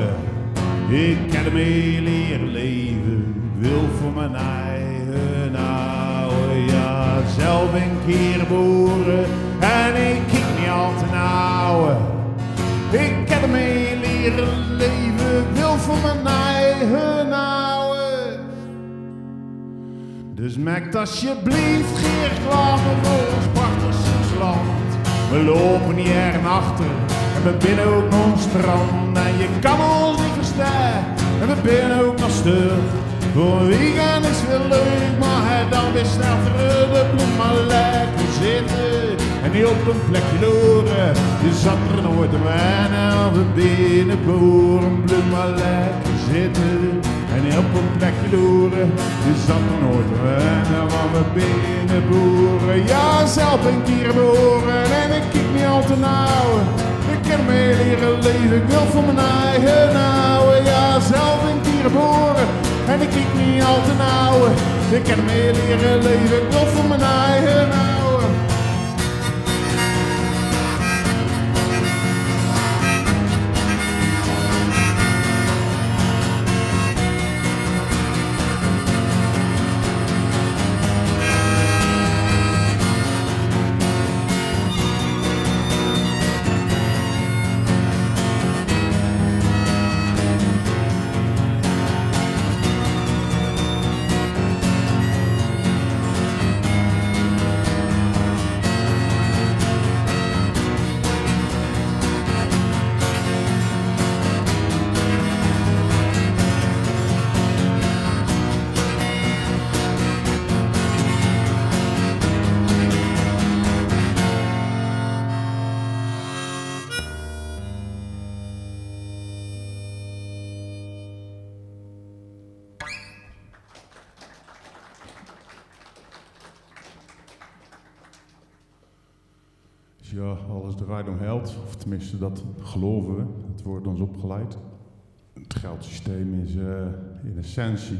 Ik heb hie liere leve, wil veur mien eige hawwe. Ja, zelf bin ik hie gebore en ik kiek neet al te nauw. Ik heb hie liere leve, wil veur mien eige hawwe. Dus maak alsjeblieft gein reclame veur ós prachtig Zeeuws land. We loupe hie achter en we binne ouch nog aan 't strand. En je kan ós neet verstaon en we binne ouch nog stug. Veur weekend is 't waal leuk, maar dan weer snel trök. Blief maar lekker zitte en neet op ein plekje loere. Je zalt d'r noeit aan wenne, want we binne boere. Blief maar lekker zitte en Op e plekje loere, die zat d'r noeats. En dan kwame binne boere. Ja, zelf bin ich hie gebore en ich kiek neet al te nauw. Ich kin mieë liere leve, ich wil veur mien eige houwe. Ja, zelf bin ich hie gebore en ich kiek neet al te nauw. Ich kin mieë liere leve, ich wil veur mien eige houwe. Dus ja, alles draait om geld, of tenminste, dat geloven we. Dat wordt ons opgelegd. Het geldsysteem is, eh, in essentie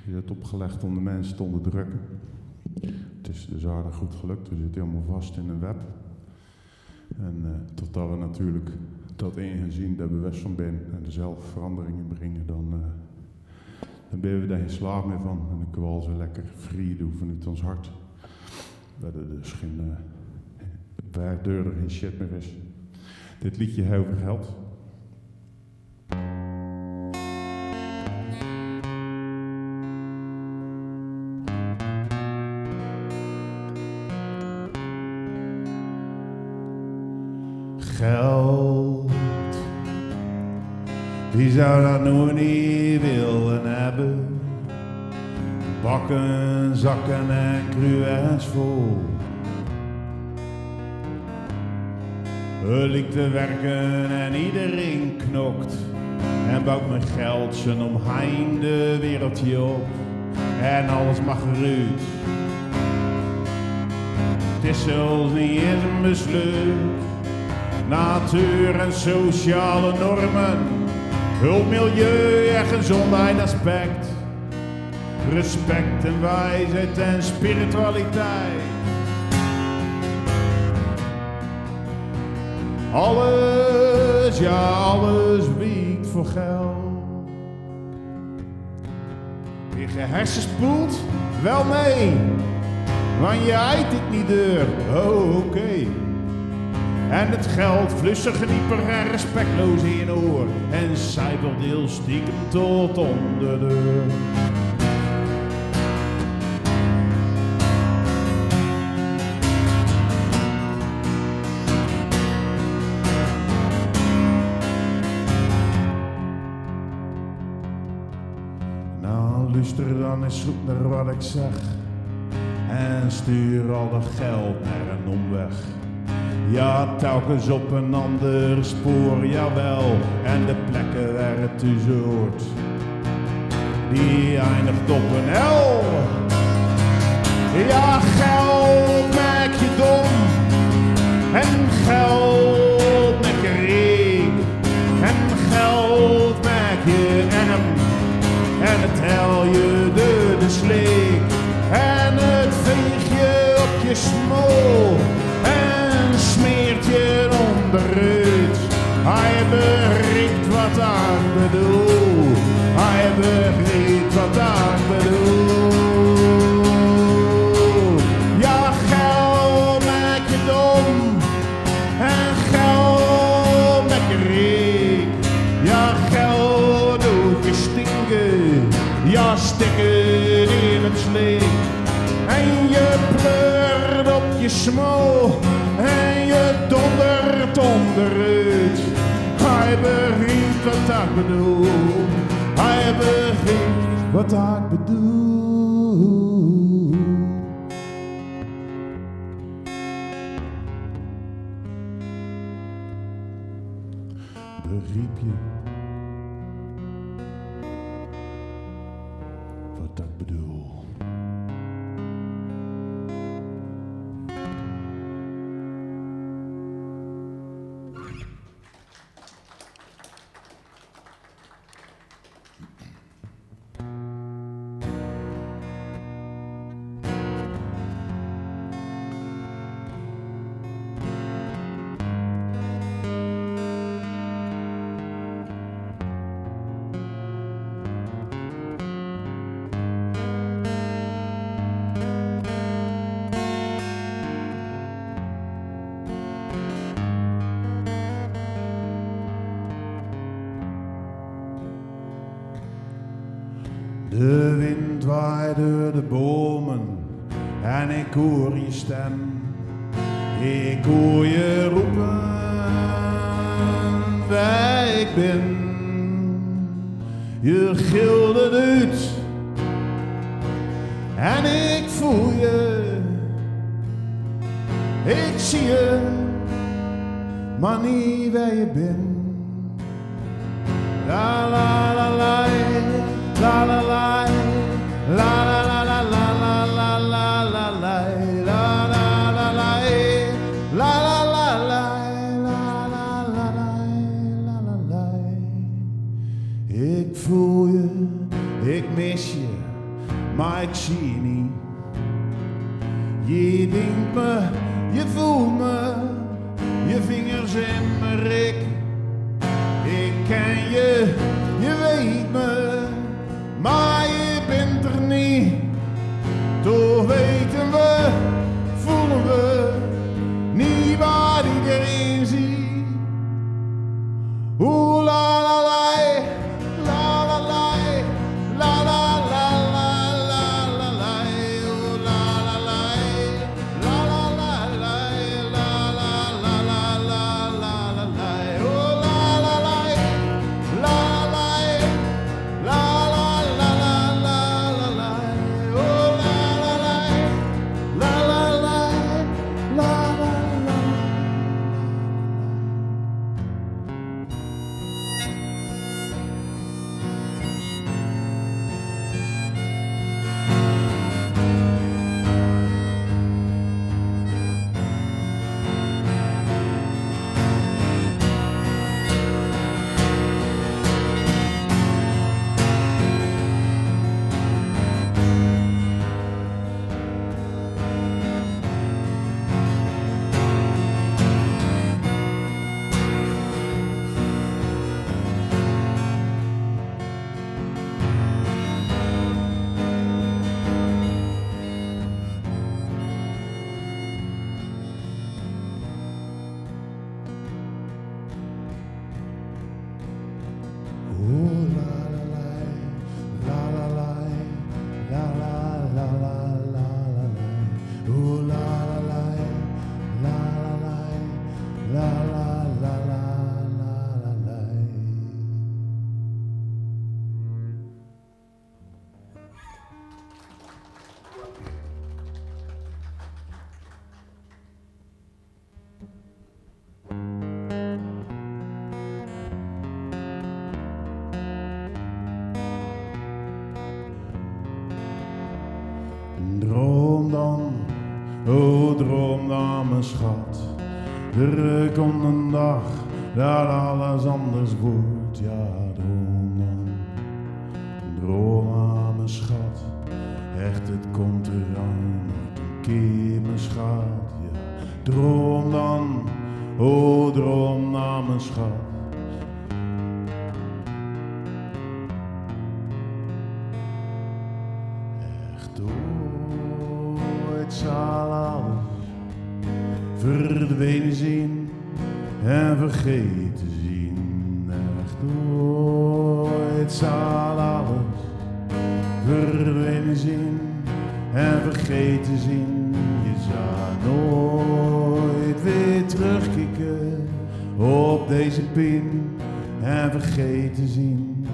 is het opgelegd om de mensen te onderdrukken. Het is dus aardig goed gelukt. We zitten helemaal vast in een web. En, eh, totdat we natuurlijk dat in gaan zien, d'r bewust van bin en d'r zelf verandering in bringe, dan, eh, dan bin we d'r gein slaag mieë van. En dan kinne we alles weer lekker vrie doon vanuit ons hart. Dat d'r dus gein, eh, waardeurder gein shit mieë is. Dit liedje geit euver geld. Geld. Wie zou dat noe neet wille höbbe? Bakke, zakke en kruwes vol. He liek te werke en iedereen knokt en bouwt mit geld zien omhein de wereld op. En alles mag eruit. 't Is zelfs neet ins e besluut. Natuur en sociale normen, hulp, milieu en gezondheidsaspect. Respect en wijsheid en spiritualiteit. Alles, ja, alles wiekt voor geld. Wie ge hersenspoeld? Wel nee, want je eit dit niet deur. Oh, oké. En het geld fluistert genieper en respectloos in je oor en cijfert heel stiekem tot om de deur. Nou, luister dan eens goed naar wat ik zeg. En stuur al dat geld naar een omweg. Ja, telkens op een ander spoor, jawel. En de plekken waar het thuis hoort, die eindigt op een L. Ja, geld maakt je dom. En geld maakt je riek. En geld maakt je erm. En het haalt je door de sleek. En het veegt je op je smoel. En smeert je onderuit. Hij begrijpt wat ik bedoel. Hij begrijpt wat ik bedoel. Ja, geld maakt je dom. En geld maakt je riek. Ja, geld doet je stinken. Ja, stikken in het slik. En je pleurt op je smoel. En je dondert onderuit. Hij begrijpt wat ik bedoel. Hij begrijpt wat ik bedoel. Begrijp je? dat ik bedoel. De wind waait door de bome en ik hoor je stem. Ik hoor je roepe wee ik bin. Je gilde luud en ik voel je. Ik zie je, maar nie wee je bin. La la la la, la la la, la la la la, la la la la, la la la la, la la la la, la la la la, la la la la. Ik voel je, ik mis je, maar ik zie je nie. Je dinkt me, je voelt me, je vingers in mien rik. Ik ken je, je weet me, maar je bint er nie. Toch weten we, voelen we, nie wat ik erin zie. Oeh, la la la, la la la, la la la, la la la, oeh, la la la, la la la, la la la, la la la, la la la, oeh, la la la, la la la, la la la, la la la, oeh, la la la, la la la, la la la. Droom dan, o droom dan, mien schat. D'r kump 'nen daag dat alles anders wuuert, ja, droom dan. Droom aan, mien schat, ech, 't kump d'r aan, nog 'ne kier, mien schat, ja. Droom dan, o droom dan, mien schat. Ech, oeits zal alles verdwene zien en vergaete zien. Ech, oeits zal alles verdwene zien en vergaete zien. Je zal noeits weer trökkieke op deze pien en vergaete zien.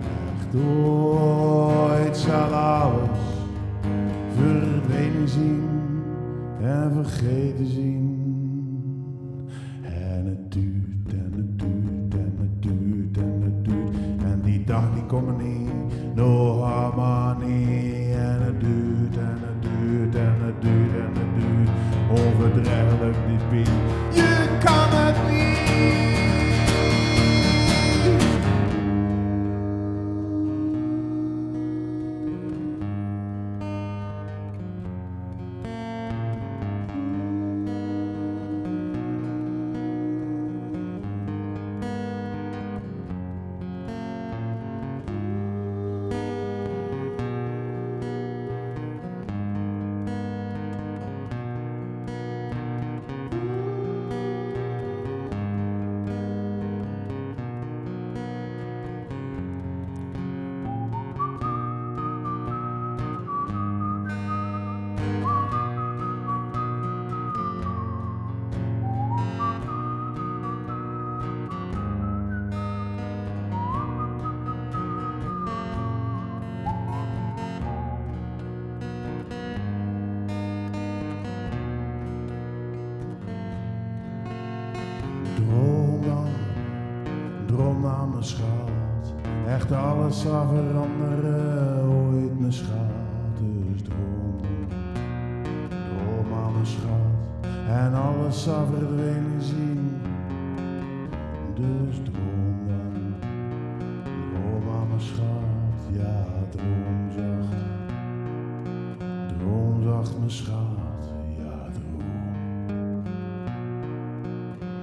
Ech, oeits zal alles verdwene zien en vergaete zien. En 't duurt, en 't duurt, en 't duurt, en 't duurt. En die daag, die kómme nie, nog allemaol nie. Echt alles zal veranderen ooit, mien schat, dus droom. Droom aan, mien schat, en alles zal verdwenen zien. Dus droom dan, droom aan, mien schat, ja, droom zacht. Droom zacht, mien schat, ja, droom.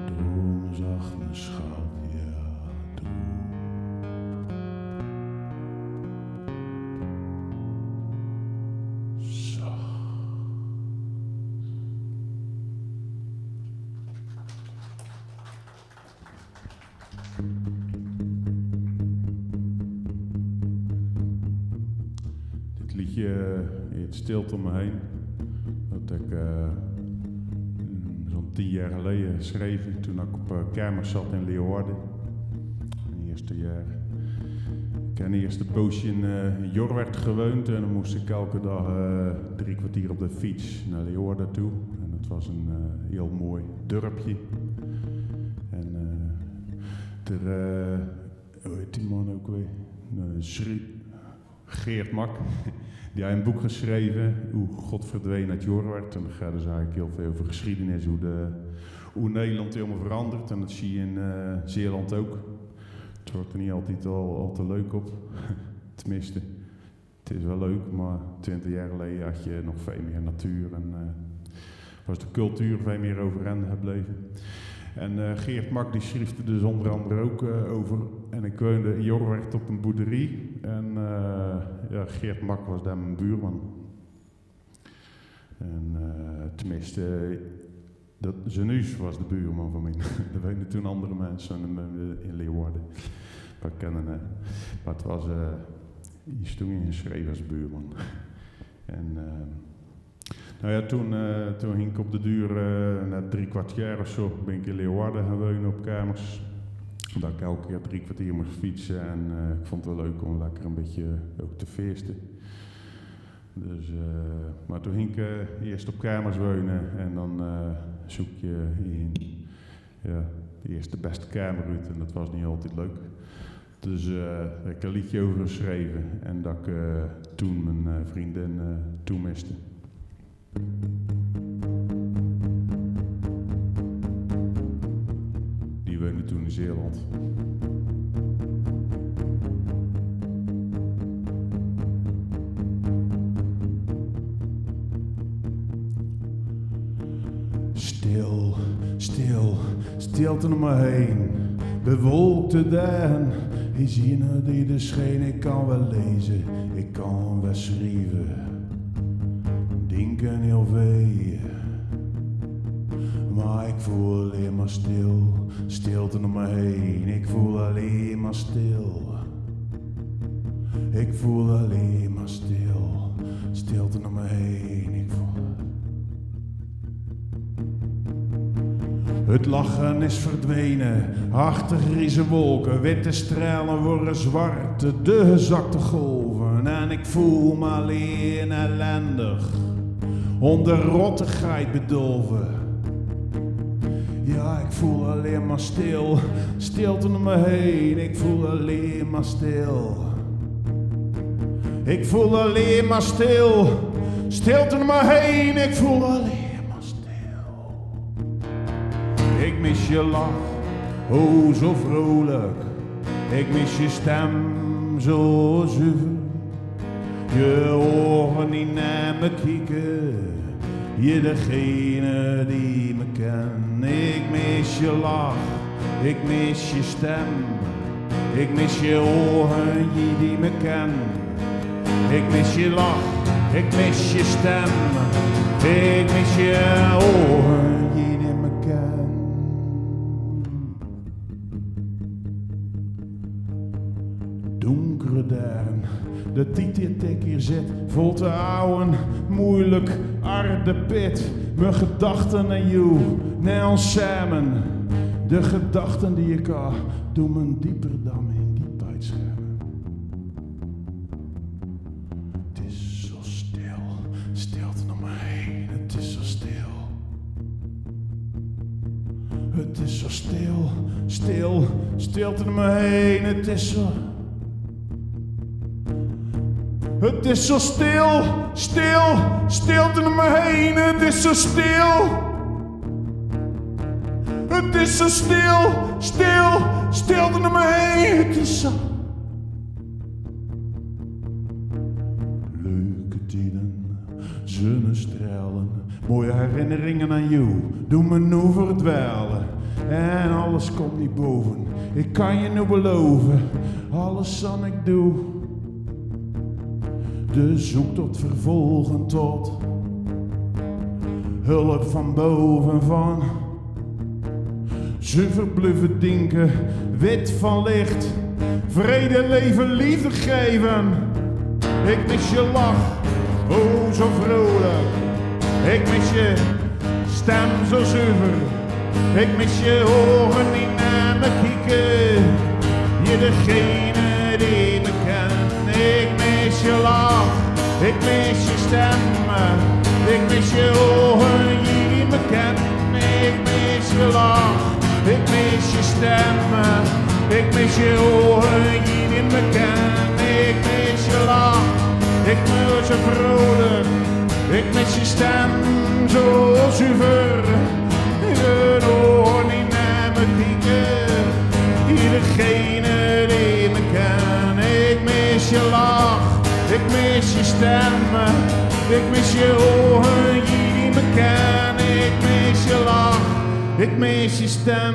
Droom zacht, mien schat, ja, droom. Zacht. Dit liedje, eh, heet Stilte om me heen. Dat ik, eh, mm, zo'n tien jaar geleden schreef, toen ik op, eh, kermis zat in Leeuwarden. Mien eerste jaar. Ik heb eerst een poosje in, eh, in Jorwert gewoond en dan moest ik elke dag, eh, drie kwartier op de fiets naar Leeuwarden toe. En dat was een, eh, heel mooi dorpje. En, eh, er, eh, hoe heet die man ook weer? Eh, Sri-, Geert Mak. Die had een boek geschreven, Hoe God verdween uit Jorwert. En daar gaat dus eigenlijk heel veel over geschiedenis, hoe de, hoe Nederland helemaal verandert. En dat zie je in, eh, Zeeland ook. Het wordt er niet altijd al, al te leuk op. Tenminste, het is wel leuk, maar twintig jaar geleden had je nog veel meer natuur en, eh, was de cultuur veel meer overeind gebleven. En, eh, Geert Mak, die schreef er dus onder andere ook, eh, over. En ik woonde in Jorwert op een boerderie. En, eh, ja, Geert Mak was daar mijn buurman. En, eh, tenminste, dat, Zenuus was de buurman van mij. Er woonden toen andere mensen en, eh, in Leeuwarden. We kenden hem. Maar het was, eh, je stond ingeschreven als buurman. En, eh, nou ja, toen, eh, toen hing ik op de duur, eh, na drie kwart jaar of zo, ben ik in Leeuwarden gaan wonen op kamers. Omdat ik elke keer drie kwartier moest fietsen en, eh, ik vond het wel leuk om lekker een beetje ook te feesten. Dus, eh, maar toen ging ik, eh, eerst op kamers wonen en dan, eh, zoek je in, ja, de eerste beste kamer uit en dat was niet altijd leuk. Dus, eh, heb ik een liedje over geschreven en dat ik, eh, toen mijn, eh, vriendin, eh, toen miste. Die woonde toen in Zeeland. Stil, stil, stilte om me heen. Bewolkte dagen. Is hier die de schijn. Ik kan wel lezen, ik kan wel schrijven. Denken heel veel. Maar ik voel alleen maar stil, stilte om me heen. Ik voel alleen maar stil. Ik voel alleen maar stil, stilte om me heen. Ik voel Het lachen is verdwenen, achter grijze wolken, witte stralen worden zwart, de gezakte golven. En ik voel me alleen ellendig, onder rottigheid bedolven. Ja, ik voel alleen maar stil, stilte om me heen. Ik voel alleen maar stil. Ik voel alleen maar stil, stilte om me heen. Ik voel alleen maar stil. Ik mis je lach, oh zo vrolijk. Ik mis je stem, zo zuur. Je ogen die naar me kieken, je degene die me kent. Ik mis je lach, ik mis je stem. Ik mis je ogen, je die me kent. Ik mis je lach, ik mis je stem. Ik mis je ogen, je die me kent. Donkere dagen, de tied dat ik hier zit, vol te ouwen, moeilijk, arde pit. Mien gedachten aan jou, nee, ons samen. De gedachten die ik al, doen me dieper dan in die tijd schermen. Het is zo stil, stilte om me heen, het is zo stil. Het is zo stil, stil, stilte om me heen. Het is zo, Het is zo stil, stil, stilte om me heen. Het is zo stil. Het is zo stil, stil, stilte om me heen. Het is zo. Leuke tieden, zonnestralen, mooie herinneringen aan jou, doen me nu verdwalen. En alles komt niet boven, ik kan je nu beloven, alles wat ik doe. De zoektocht vervolgen tot hulp van boven, van zuver blijven denken, wit van licht, vrede, leven, liefde geven. Ik mis je lach, oh zo vrolijk. Ik mis je stem zo zuver. Ik mis je ogen die naar me kieken. Je degene die me kent. Ik mis je lach, ik mis je stem. Ik mis je ogen die me kent. Ik mis je lach, ik mis je stem. Ik mis je ogen die me kent. Ik mis je lach, ik mis je vrolijk. Ik mis je stem zo zuver. Je ogen die naar me kieken. Je degene die me kent. Ik mis je lach, ik mis je stem. Ik mis je ogen die me kent. Ik mis je lach, ik mis je stem.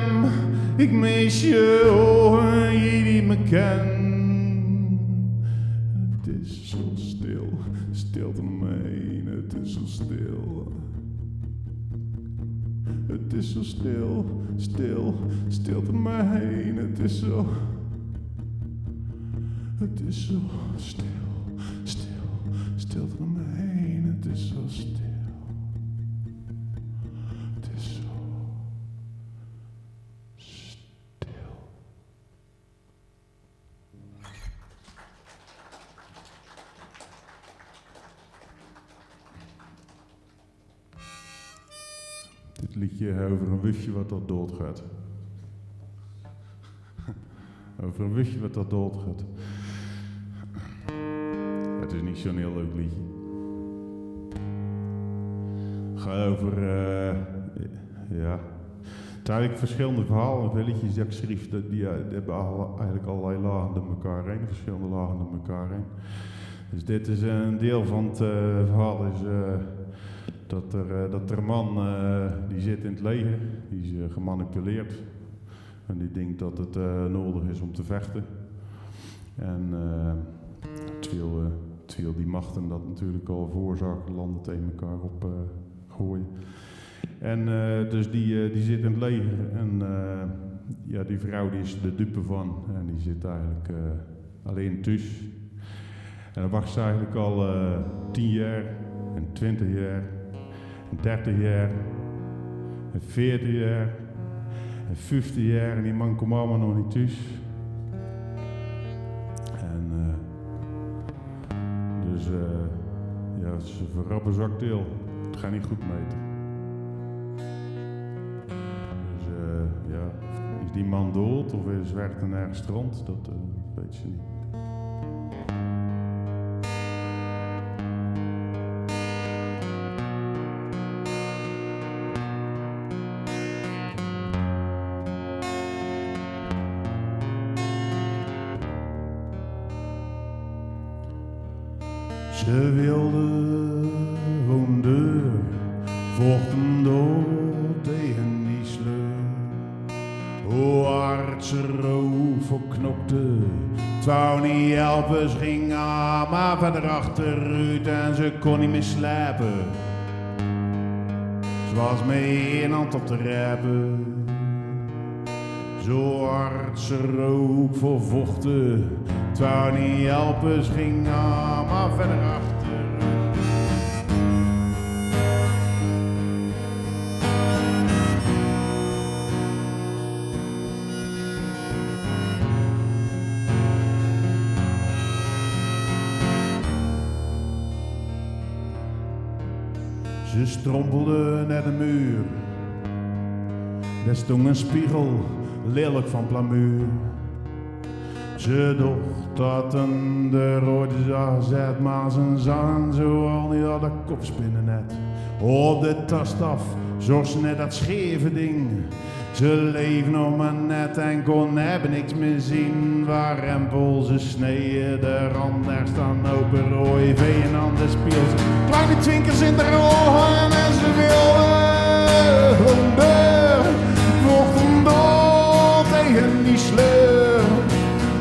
Ik mis je ogen die me kent. Het is zo stil, stilte om me heen, het is zo stil. Het is zo stil, stil, stilte om me heen, het is zo. Het is zo stil, stil, stilte om me heen, het is zo stil. Het is zo stil. Dit liedje gaat over een wufje wat dat doodgaat. Over een wufje wat dat doodgaat. Het is niet zo'n heel leuk liedje. Het gaat over, eh, ja, het zijn eigenlijk verschillende verhalen. Veel liedjes die ik schreef, die, die, eh, die hebben alle, eigenlijk allerlei lagen door elkaar heen, verschillende lagen door elkaar heen. Dus dit is een deel van het, eh, verhaal, is, eh, dat er, eh, dat er een man, eh, die zit in het leger, die is, eh, gemanipuleerd. En die denkt dat het, eh, nodig is om te vechten. En, eh, twee, eh, twee die machten dat natuurlijk al veroorzaken, landen tegen elkaar op, eh, gooien. En, eh, dus die, eh, die zit in het leger. En, eh, ja, die vrouw die is de dupe van. En die zit eigenlijk, eh, alleen thuis. En dan wacht ze eigenlijk al, eh, tien jaar en twintig jaar en dertig jaar en veertig jaar en vijftig jaar. En die man komt allemaal nog niet thuis. En, eh, Dus, eh, ja, ze verrappen ze actueel. Het gaat niet goed met hem. Dus, eh, ja, is die man dood of is, werkt hij ergens rond? Dat, eh, weet ze niet. Ze wilde woon deur, vochten door tegen die sleur. O hard ze rook veur knokte, twou nie helpe, ze ging maar verder achteruit en ze kon niet meer slapen. Ze was mee in hand op te rapen. Zo hard ze rook veur vochten, twou nie helpe, ze ging maar verder achter. Ze strompelde naar de muur. Daar stond een spiegel, lelijk van plamuur. Ze docht dat 'r de roeëd zag zet, maar ze zag zoal neet dat 'r kopspinne net. Op de tast af, zoals net dat scheve ding. Ze leef nog maar net en kon net niks meer zien. Waar rempel ze sneeën, de rand daar staan open rooi. Veen aan de spiegels, kleine twinkers in de ogen en ze wilde gewoon door. Vochten door tegen die sleur.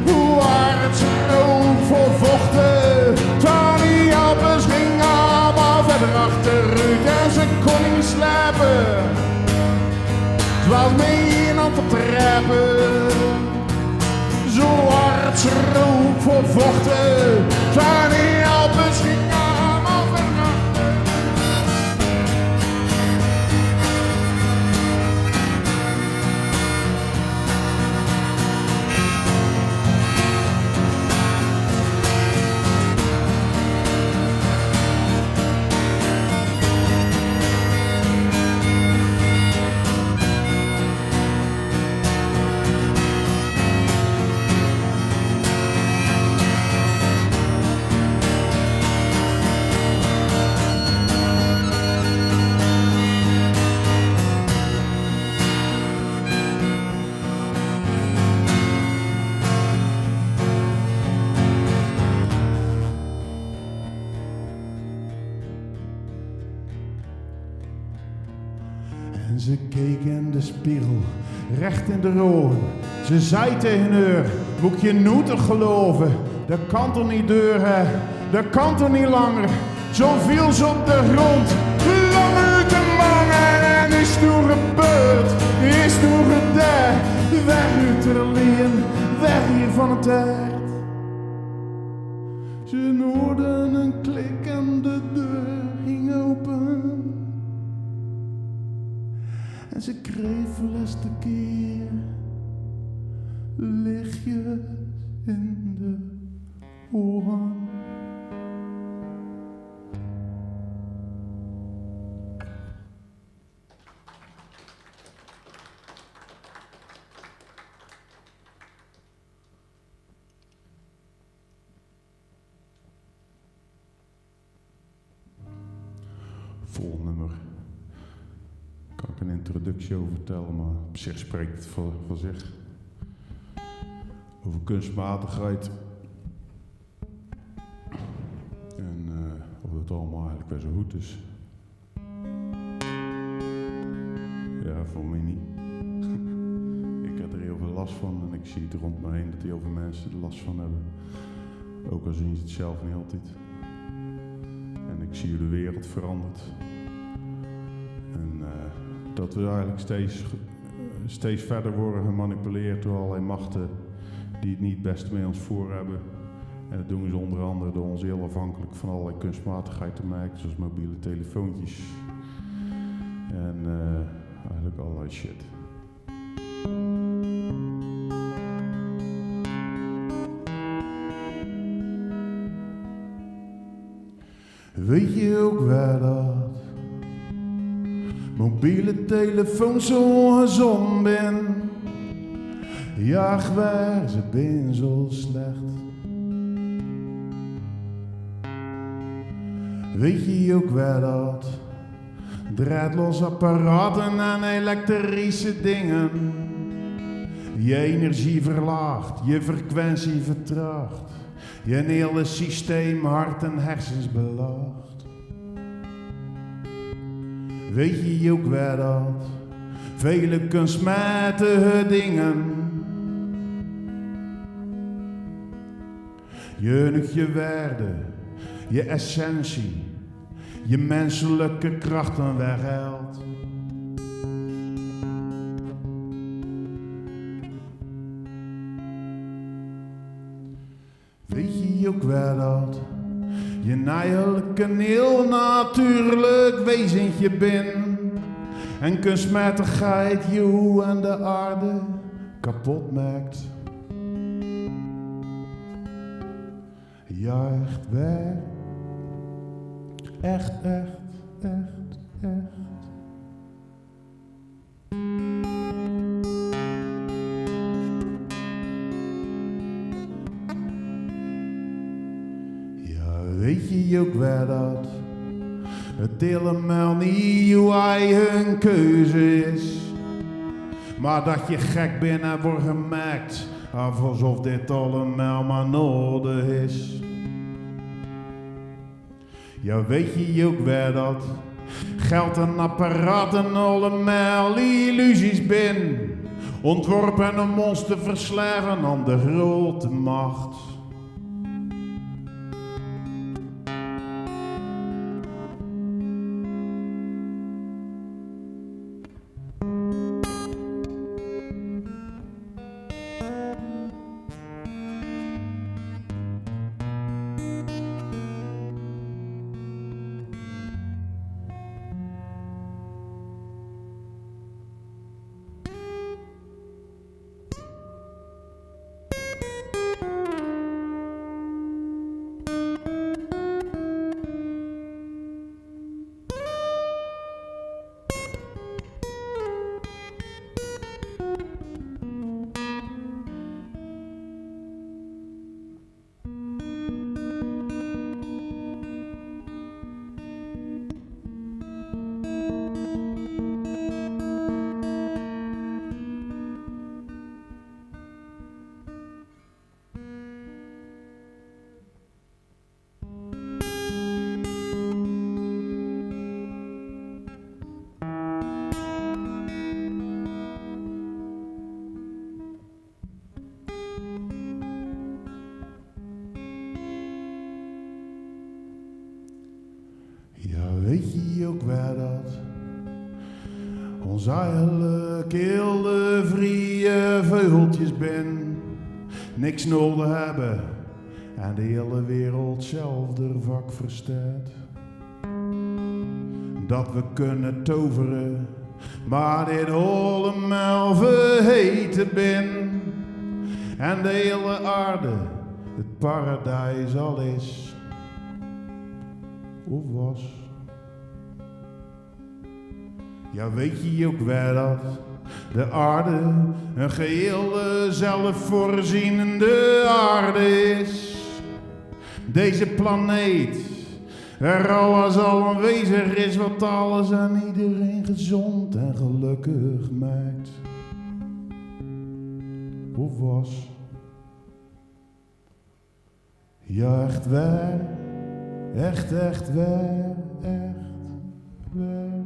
Hoe hard ze ook voor vochten, Tony Appels ging allemaal verder achteruit en ze kon niet slapen. Het was mee aan te trappen. Zo hard ze ook voor vochten, Tony Appels ging allemaal verder achteruit. En ze keek in de spiegel, recht in de ogen. Ze zei tegen haar: "Moet ik je nu toch geloven? Dat kan toch niet duren, hè? Dat kan toch niet langer?" Zo viel ze op de grond, lang uit de mangen en is toen gebeurd, is toen gedaan. Weg uit de lien, weg hier van het hart. Ze hoorde een klik en de deur ging open. En ze kreeg voor de laatste keer lichtjes in de ogen. Vol nummer. Kan ik een introductie over vertellen, maar op zich spreekt het voor, voor zich. Over kunstmatigheid. En eh, of het allemaal eigenlijk wel zo goed is. Ja, voor mij niet. Ik heb er heel veel last van en ik zie het rond me heen dat heel veel mensen er last van hebben. Ook al zien ze het zelf niet altijd. En ik zie hoe de wereld verandert. En eh, dat we eigenlijk steeds, steeds verder worden gemanipuleerd door allerlei machten die het niet best mee ons voor hebben. En dat doen ze onder andere door ons heel afhankelijk van allerlei kunstmatigheid te maken, zoals mobiele telefoontjes en eh, eigenlijk allerlei shit. Weet je ook wel dat mobiele telefoons zo gezond zijn? Ja, echt waar, ze zijn zo slecht. Weet je ook wel dat draadloze apparaten en elektrische dingen je energie verlaagt, je frequentie vertraagt, je hele systeem, hart en hersens belaagt? Weet je ook wel dat vele kunstmatige dingen je nutje waarde, je essentie, je menselijke krachten weghaalt? Weet je ook wel dat je eigenlijk een heel natuurlijk wezentje bent en kunstmatigheid je en de aarde kapot maakt? Ja, echt waar. Echt, echt, echt, echt. Weet je ok waal dat het allemaol nie uw eigen keuze is, maar dat je gek bent en wordt gemaakt alsof dit allemaol maar nodig is. Ja, weet je ok waal dat geld en apparaten allemaol illusies bent, ontworpen om ons te verslaven aan de grote macht. Ja, weet je ok waal dat ons eigelik hiel de vrieje veugeltjes bent, niks nodig hebbe en de hiele wereld zelf d'r vak versteit. Dat we kunne tovere, maar dit allemaol vergete bent en de hiele aarde het paradijs al is of was. Ja, weet je ok waal dat de aarde een geheel zelfvoorzienende aarde is? Deze planeet, waar alles al aanwezig is wat alles en iedereen gezond en gelukkig maakt. Of was. Ja, echt waar. Echt, echt waar. Echt waar.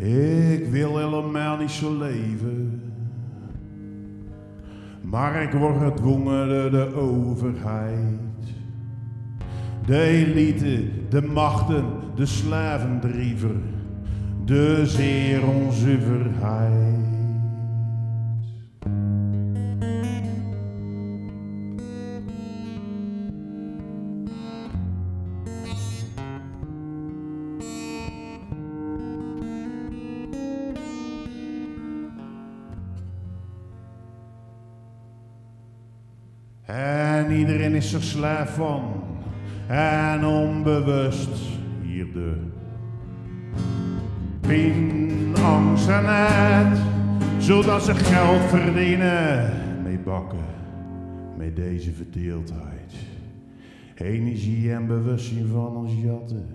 Ik wil helemaal niet zo leven. Maar ik word gedwongen door de overheid. De elite, de machten, de slavendriever, de zeer onzuiverheid. En iedereen is er slaaf van. En onbewust hier de pien, angst en haat, zodat ze geld verdienen met bakken, met deze verdeeldheid. Energie en bewustzijn van ons jatten.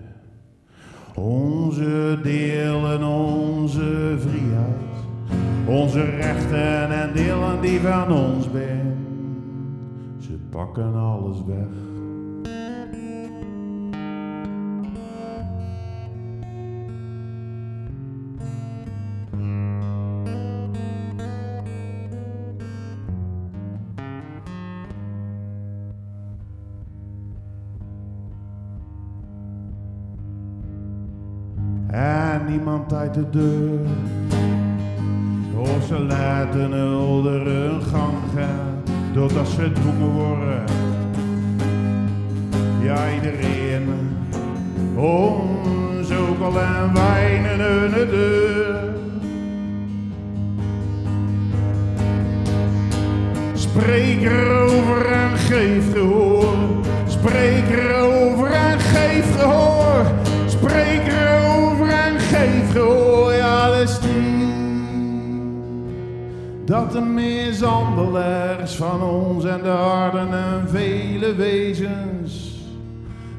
Onze delen, onze vrijheid, onze rechten en delen die van ons zijn. Ze pakken alles weg. En niemand uit de deur. Of ze laten hulder hun gang gaan, doordat ze gedwongen worden. Ja, iedereen. Ons ook al een wijn in hun deur. Spreek erover en geef gehoor. Spreek erover en geef gehoor. Spreek erover en geef gehoor. Ja, dat is die. Dat de mishandelaars van ons en de harden en vele wezens,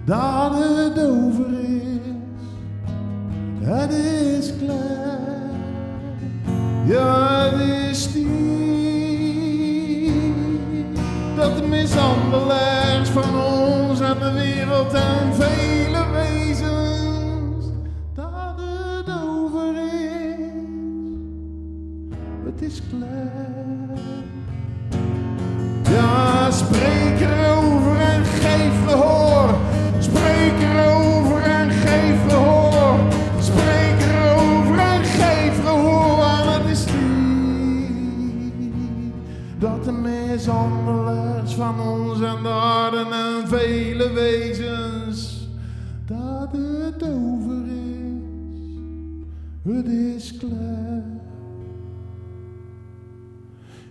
dat het over is. Het is klaar. Ja, het is die. Dat de mishandelaars van ons en de wereld en vele wezens, dat het over is. Het is klaar. Ja, spreek erover en geef gehoor. Spreek erover en geef gehoor. Spreek erover en geef gehoor. Want het is die. Dat de mishandelaars van ons en de harden en vele wezens, dat het over is. Het is klaar.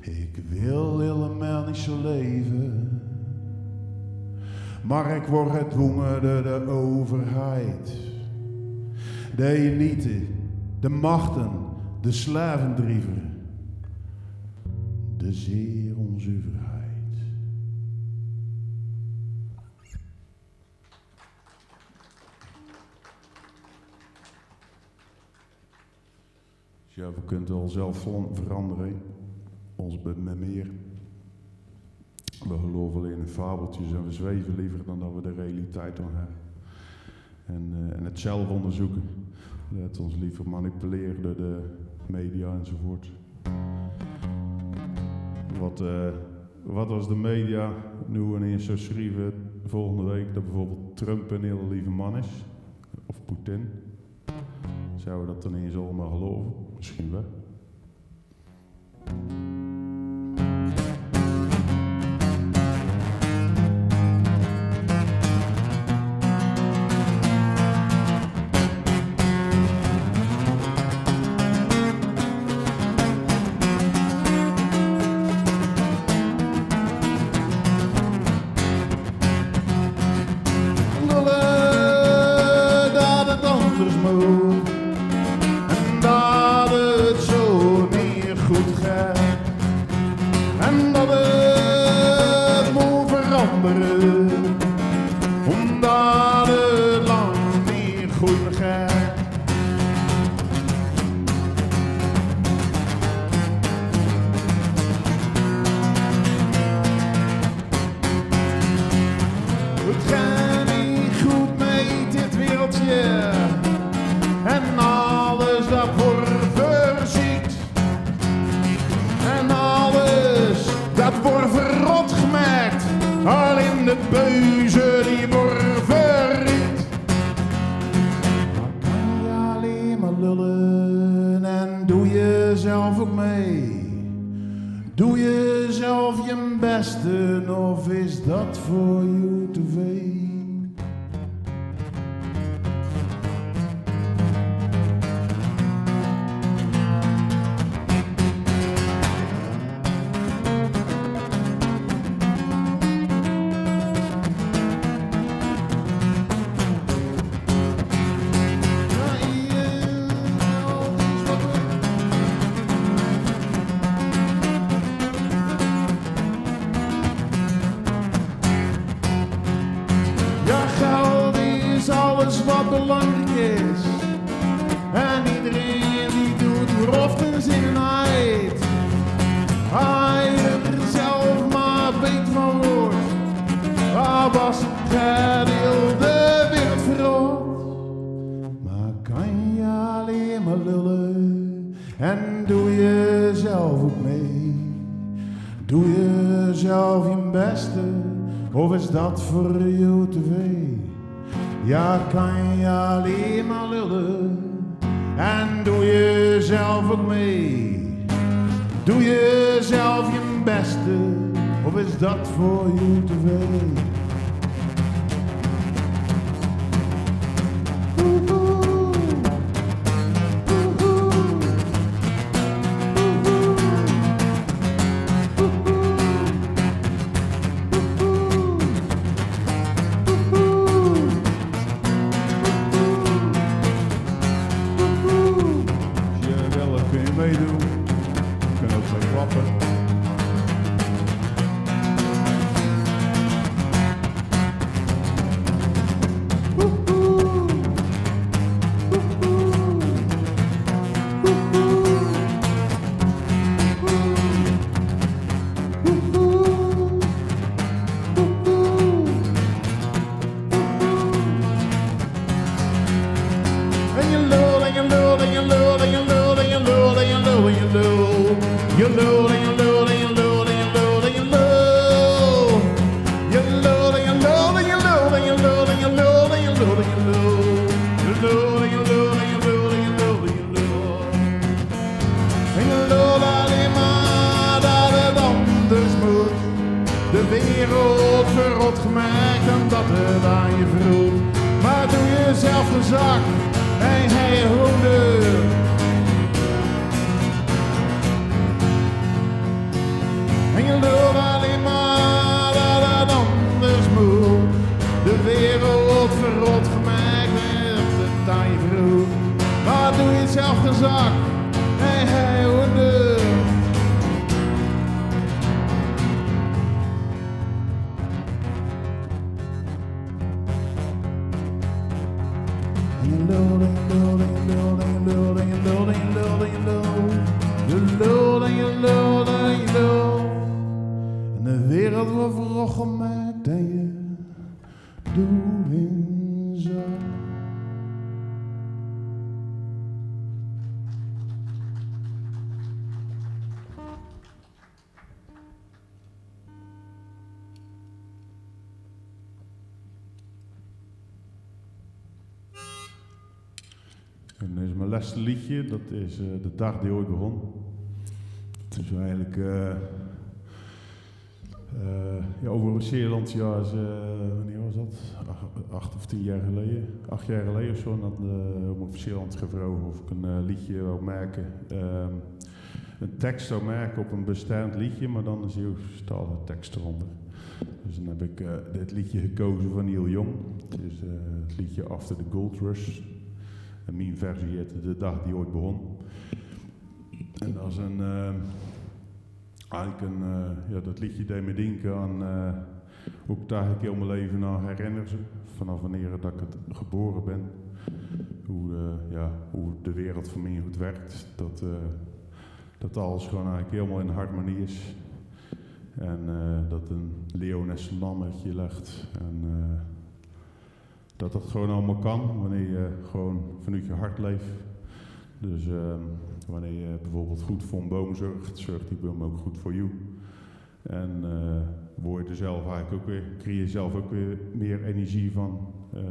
Ik wil helemaal niet zo leven, maar ik word gedwongen door de overheid. De elite, de machten, de slavendriever, de zeer onzuiverheid. Ja, we kunnen het al zelf ver-, veranderen. Ons be-, me-, meer. We geloven alleen in fabeltjes en we zweven liever dan dat we de realiteit dan hebben. En, eh, en het zelf onderzoeken. Laat ons liever manipuleren door de media enzovoort. Wat, eh, wat als de media nu ineens zou schrijven volgende week dat bijvoorbeeld Trump een hele lieve man is? Of Poetin? Zouden we dat ineens allemaal geloven? Misschien wel. Lullen dat het anders moet en dat het zo niet goed gaat en dat het moet veranderen, omdat het lang niet goed gaat. Het gaat niet goed met dit wereldje en alles dat wordt verziekt. En alles dat wordt verrot gemaakt, alleen de beuze die wordt verriet. Dan kan je alleen maar lullen en doe je zelf ook mee. Doe je zelf je beste of is dat voor jou te veel? Ja, geld is alles wat belangrijk is. En iedereen die doet grof ten zin en hij, hij er zelf maar beter van wordt. Abas gaat heel de wereld verrot. Maar kan je alleen maar lullen en doe je zelf ook mee? Doe je zelf je beste, of is dat voor jou te veel? Ja, kan je alleen maar lullen en doe je zelf ook mee? Doe je zelf je beste, of is dat voor jou te veel? Wat aan je vroeg, maar doe jezelf gezag. Hey, hey, hoender. En je lult alleen maar dat het anders moet. De wereld verrot gemaakt, wat aan je vroeg, maar doe jezelf gezag. Hey, hey, hoender. En je lult, en je lult, en je lult, en je lult. Je lult, en je lult, en je lult. En de wereld wordt verrot gemaakt en je doet in zo. En dit is mijn laatste liedje, dat is eh, De Dag Die Ooit Begon. Het is eigenlijk eh, eh, ja, over Zeeland, ja, is, eh, wanneer was dat? Ach, acht of tien jaar geleden, acht jaar geleden of zo, dat eh, op Zeeland gevraagd of ik een eh, liedje wou maken. Ehm, een tekst zou maken op een bestaand liedje, maar dan een Zeeuwstalige tekst eronder. Dus dan heb ik eh, dit liedje gekozen van Neil Young. Het is eh, het liedje After the Gold Rush. En mijn versie heet De Dag Die Ooit Begon. En dat is een, eh, eigenlijk een, eh, ja, dat liedje deed me denken aan eh, hoe ik daar eigenlijk heel mijn leven aan herinner ze. Vanaf wanneer dat ik het geboren ben. Hoe, eh, ja, hoe de wereld voor mij goed werkt. Dat, eh, dat alles gewoon eigenlijk helemaal in harmonie is. En eh, dat een leeuw naast een lammetje ligt. En eh, dat dat gewoon allemaal kan wanneer je gewoon vanuit je hart leeft. Dus eh, wanneer je bijvoorbeeld goed voor een boom zorgt, zorgt die boom ook goed voor jou. En eh, word je er zelf eigenlijk ook weer, creëer je zelf ook weer meer energie van. Eh,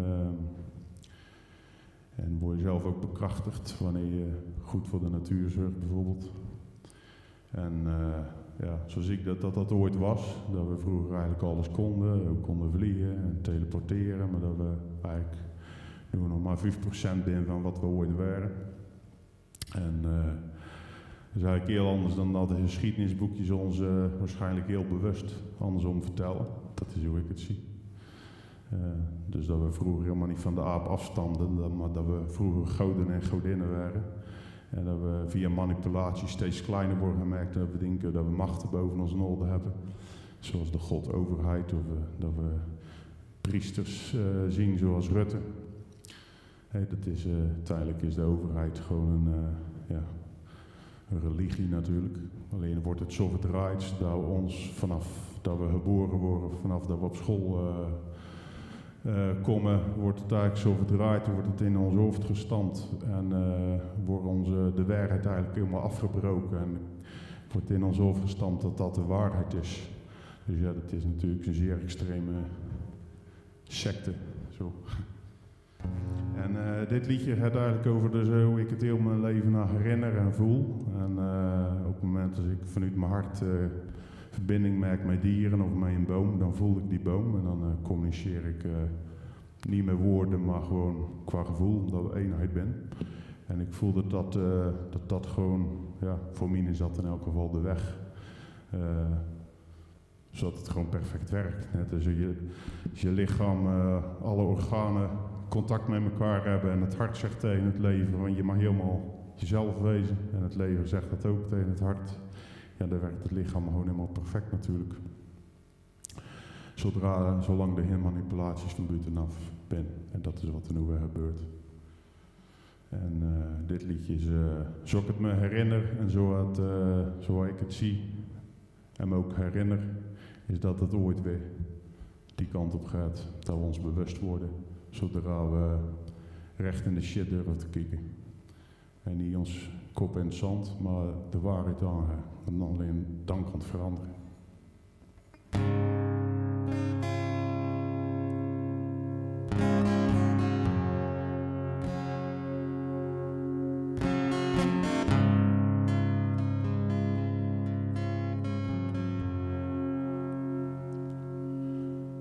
en word je zelf ook bekrachtigd wanneer je goed voor de natuur zorgt, bijvoorbeeld. En eh, ja, zoals ik dat, dat, dat ooit was, dat we vroeger eigenlijk alles konden, ook konden vliegen en teleporteren, maar dat we eigenlijk nu nog maar vijf procent zijn van wat we ooit waren. En eh, dat is eigenlijk heel anders dan dat de geschiedenisboekjes ons eh, waarschijnlijk heel bewust andersom vertellen. Dat is hoe ik het zie. Eh, dus dat we vroeger helemaal niet van de aap afstamden, dat, maar dat we vroeger goden en godinnen waren. En dat we via manipulatie steeds kleiner worden gemaakt en dat we denken dat we machten boven ons nodig hebben. Zoals de god overheid of eh, dat we priesters eh, zien zoals Rutte. Hey, dat is, eh, uiteindelijk is de overheid gewoon een, eh, ja, een religie natuurlijk. Alleen wordt het zo verdraaid dat we ons vanaf dat we geboren worden, vanaf dat we op school eh, eh, komen, wordt het eigenlijk zo verdraaid, wordt het in ons hoofd gestampt en eh, wordt onze, de waarheid eigenlijk helemaal afgebroken. En wordt in ons hoofd gestampt dat dat de waarheid is. Dus ja, dat is natuurlijk een zeer extreme secte. Zo. En eh, dit liedje gaat eigenlijk over dus, eh, hoe ik het heel mijn leven aan herinner en voel. En eh, op het moment dat ik vanuit mijn hart eh, verbinding maak met dieren of met een boom, dan voel ik die boom. En dan eh, communiceer ik eh, niet met woorden, maar gewoon qua gevoel, omdat we eenheid zijn. En ik voel dat dat, eh, dat, dat gewoon, ja, voor mij is dat in elk geval de weg. Eh, zodat het gewoon perfect werkt. Net als je, als je lichaam, eh, alle organen contact met elkaar hebben en het hart zegt tegen het lever, want je mag helemaal jezelf wezen. En het lever zegt dat ook tegen het hart. Ja, dan werkt het lichaam gewoon helemaal perfect natuurlijk. Zodra, zolang er geen manipulaties van buitenaf zijn. En dat is wat er nu weer gebeurt. En eh, dit liedje is, eh, zoals ik het me herinner en zoals, het, eh, zoals ik het zie en me ook herinner, is dat het ooit weer die kant op gaat. Dat we ons bewust worden, zodra we recht in de shit durven te kijken. En niet ons kop in het zand, maar de waarheid aangaan. En alleen dan kan het veranderen.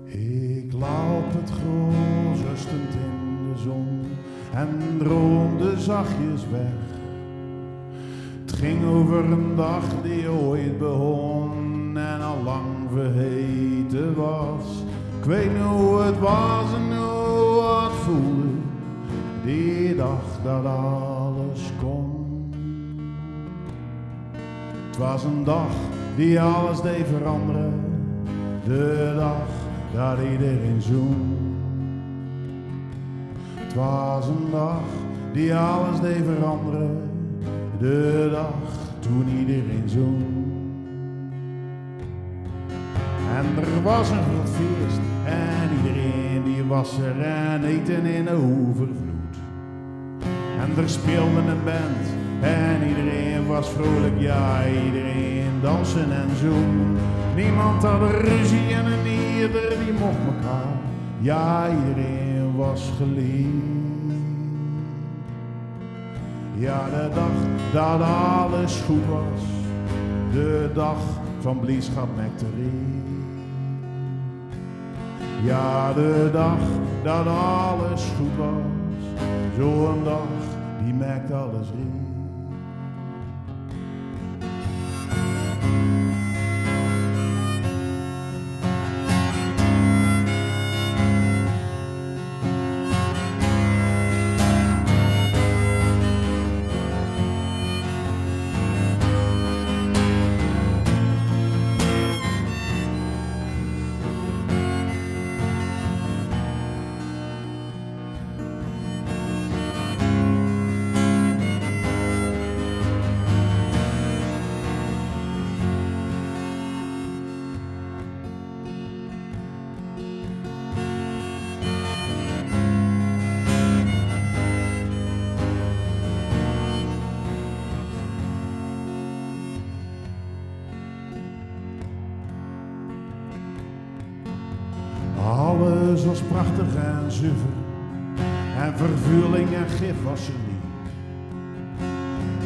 Ik loop Het gros rustend in de zon en droomde zachtjes weg. Het ging over een dag die ooit begon en al lang vergeten was. Ik weet nog hoe het was en hoe het voelde, die dag dat alles kon. Het was een dag die alles deed veranderen, de dag dat iedereen zoen. Het was een dag die alles deed veranderen, de dag toen iedereen zoen. En er was een groot feest en iedereen die was er en eten in overvloed. En er speelde een band en iedereen was vrolijk, ja, iedereen danste en zoen. Niemand had ruzie en een ieder die mocht mekaar, ja, iedereen was geliefd. Ja, de dag dat alles goed was, de dag van blijdschap maakte rie. Ja, de dag dat alles goed was, zoe'n dag die maakt alles rie. Alles was prachtig en zuver. En vervuiling en gif was er niet.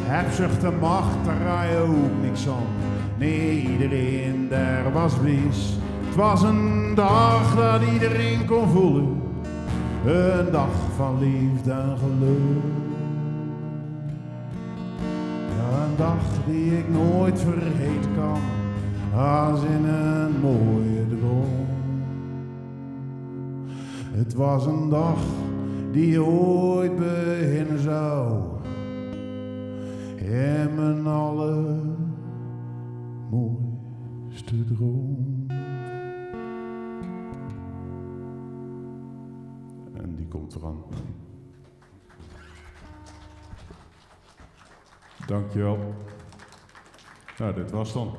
Hebzucht en macht, daar raaj je ook niks aan. Nee, iedereen daar was wies. Het was een dag dat iedereen kon voelen. Een dag van liefde en geluk. Ja, een dag die ik nooit vergeten kan, als in een mooie droom. Het was een dag die ooit beginnen zou, in mijn allermooiste droom. En die komt eraan. Dankjewel. Nou, dit was dan.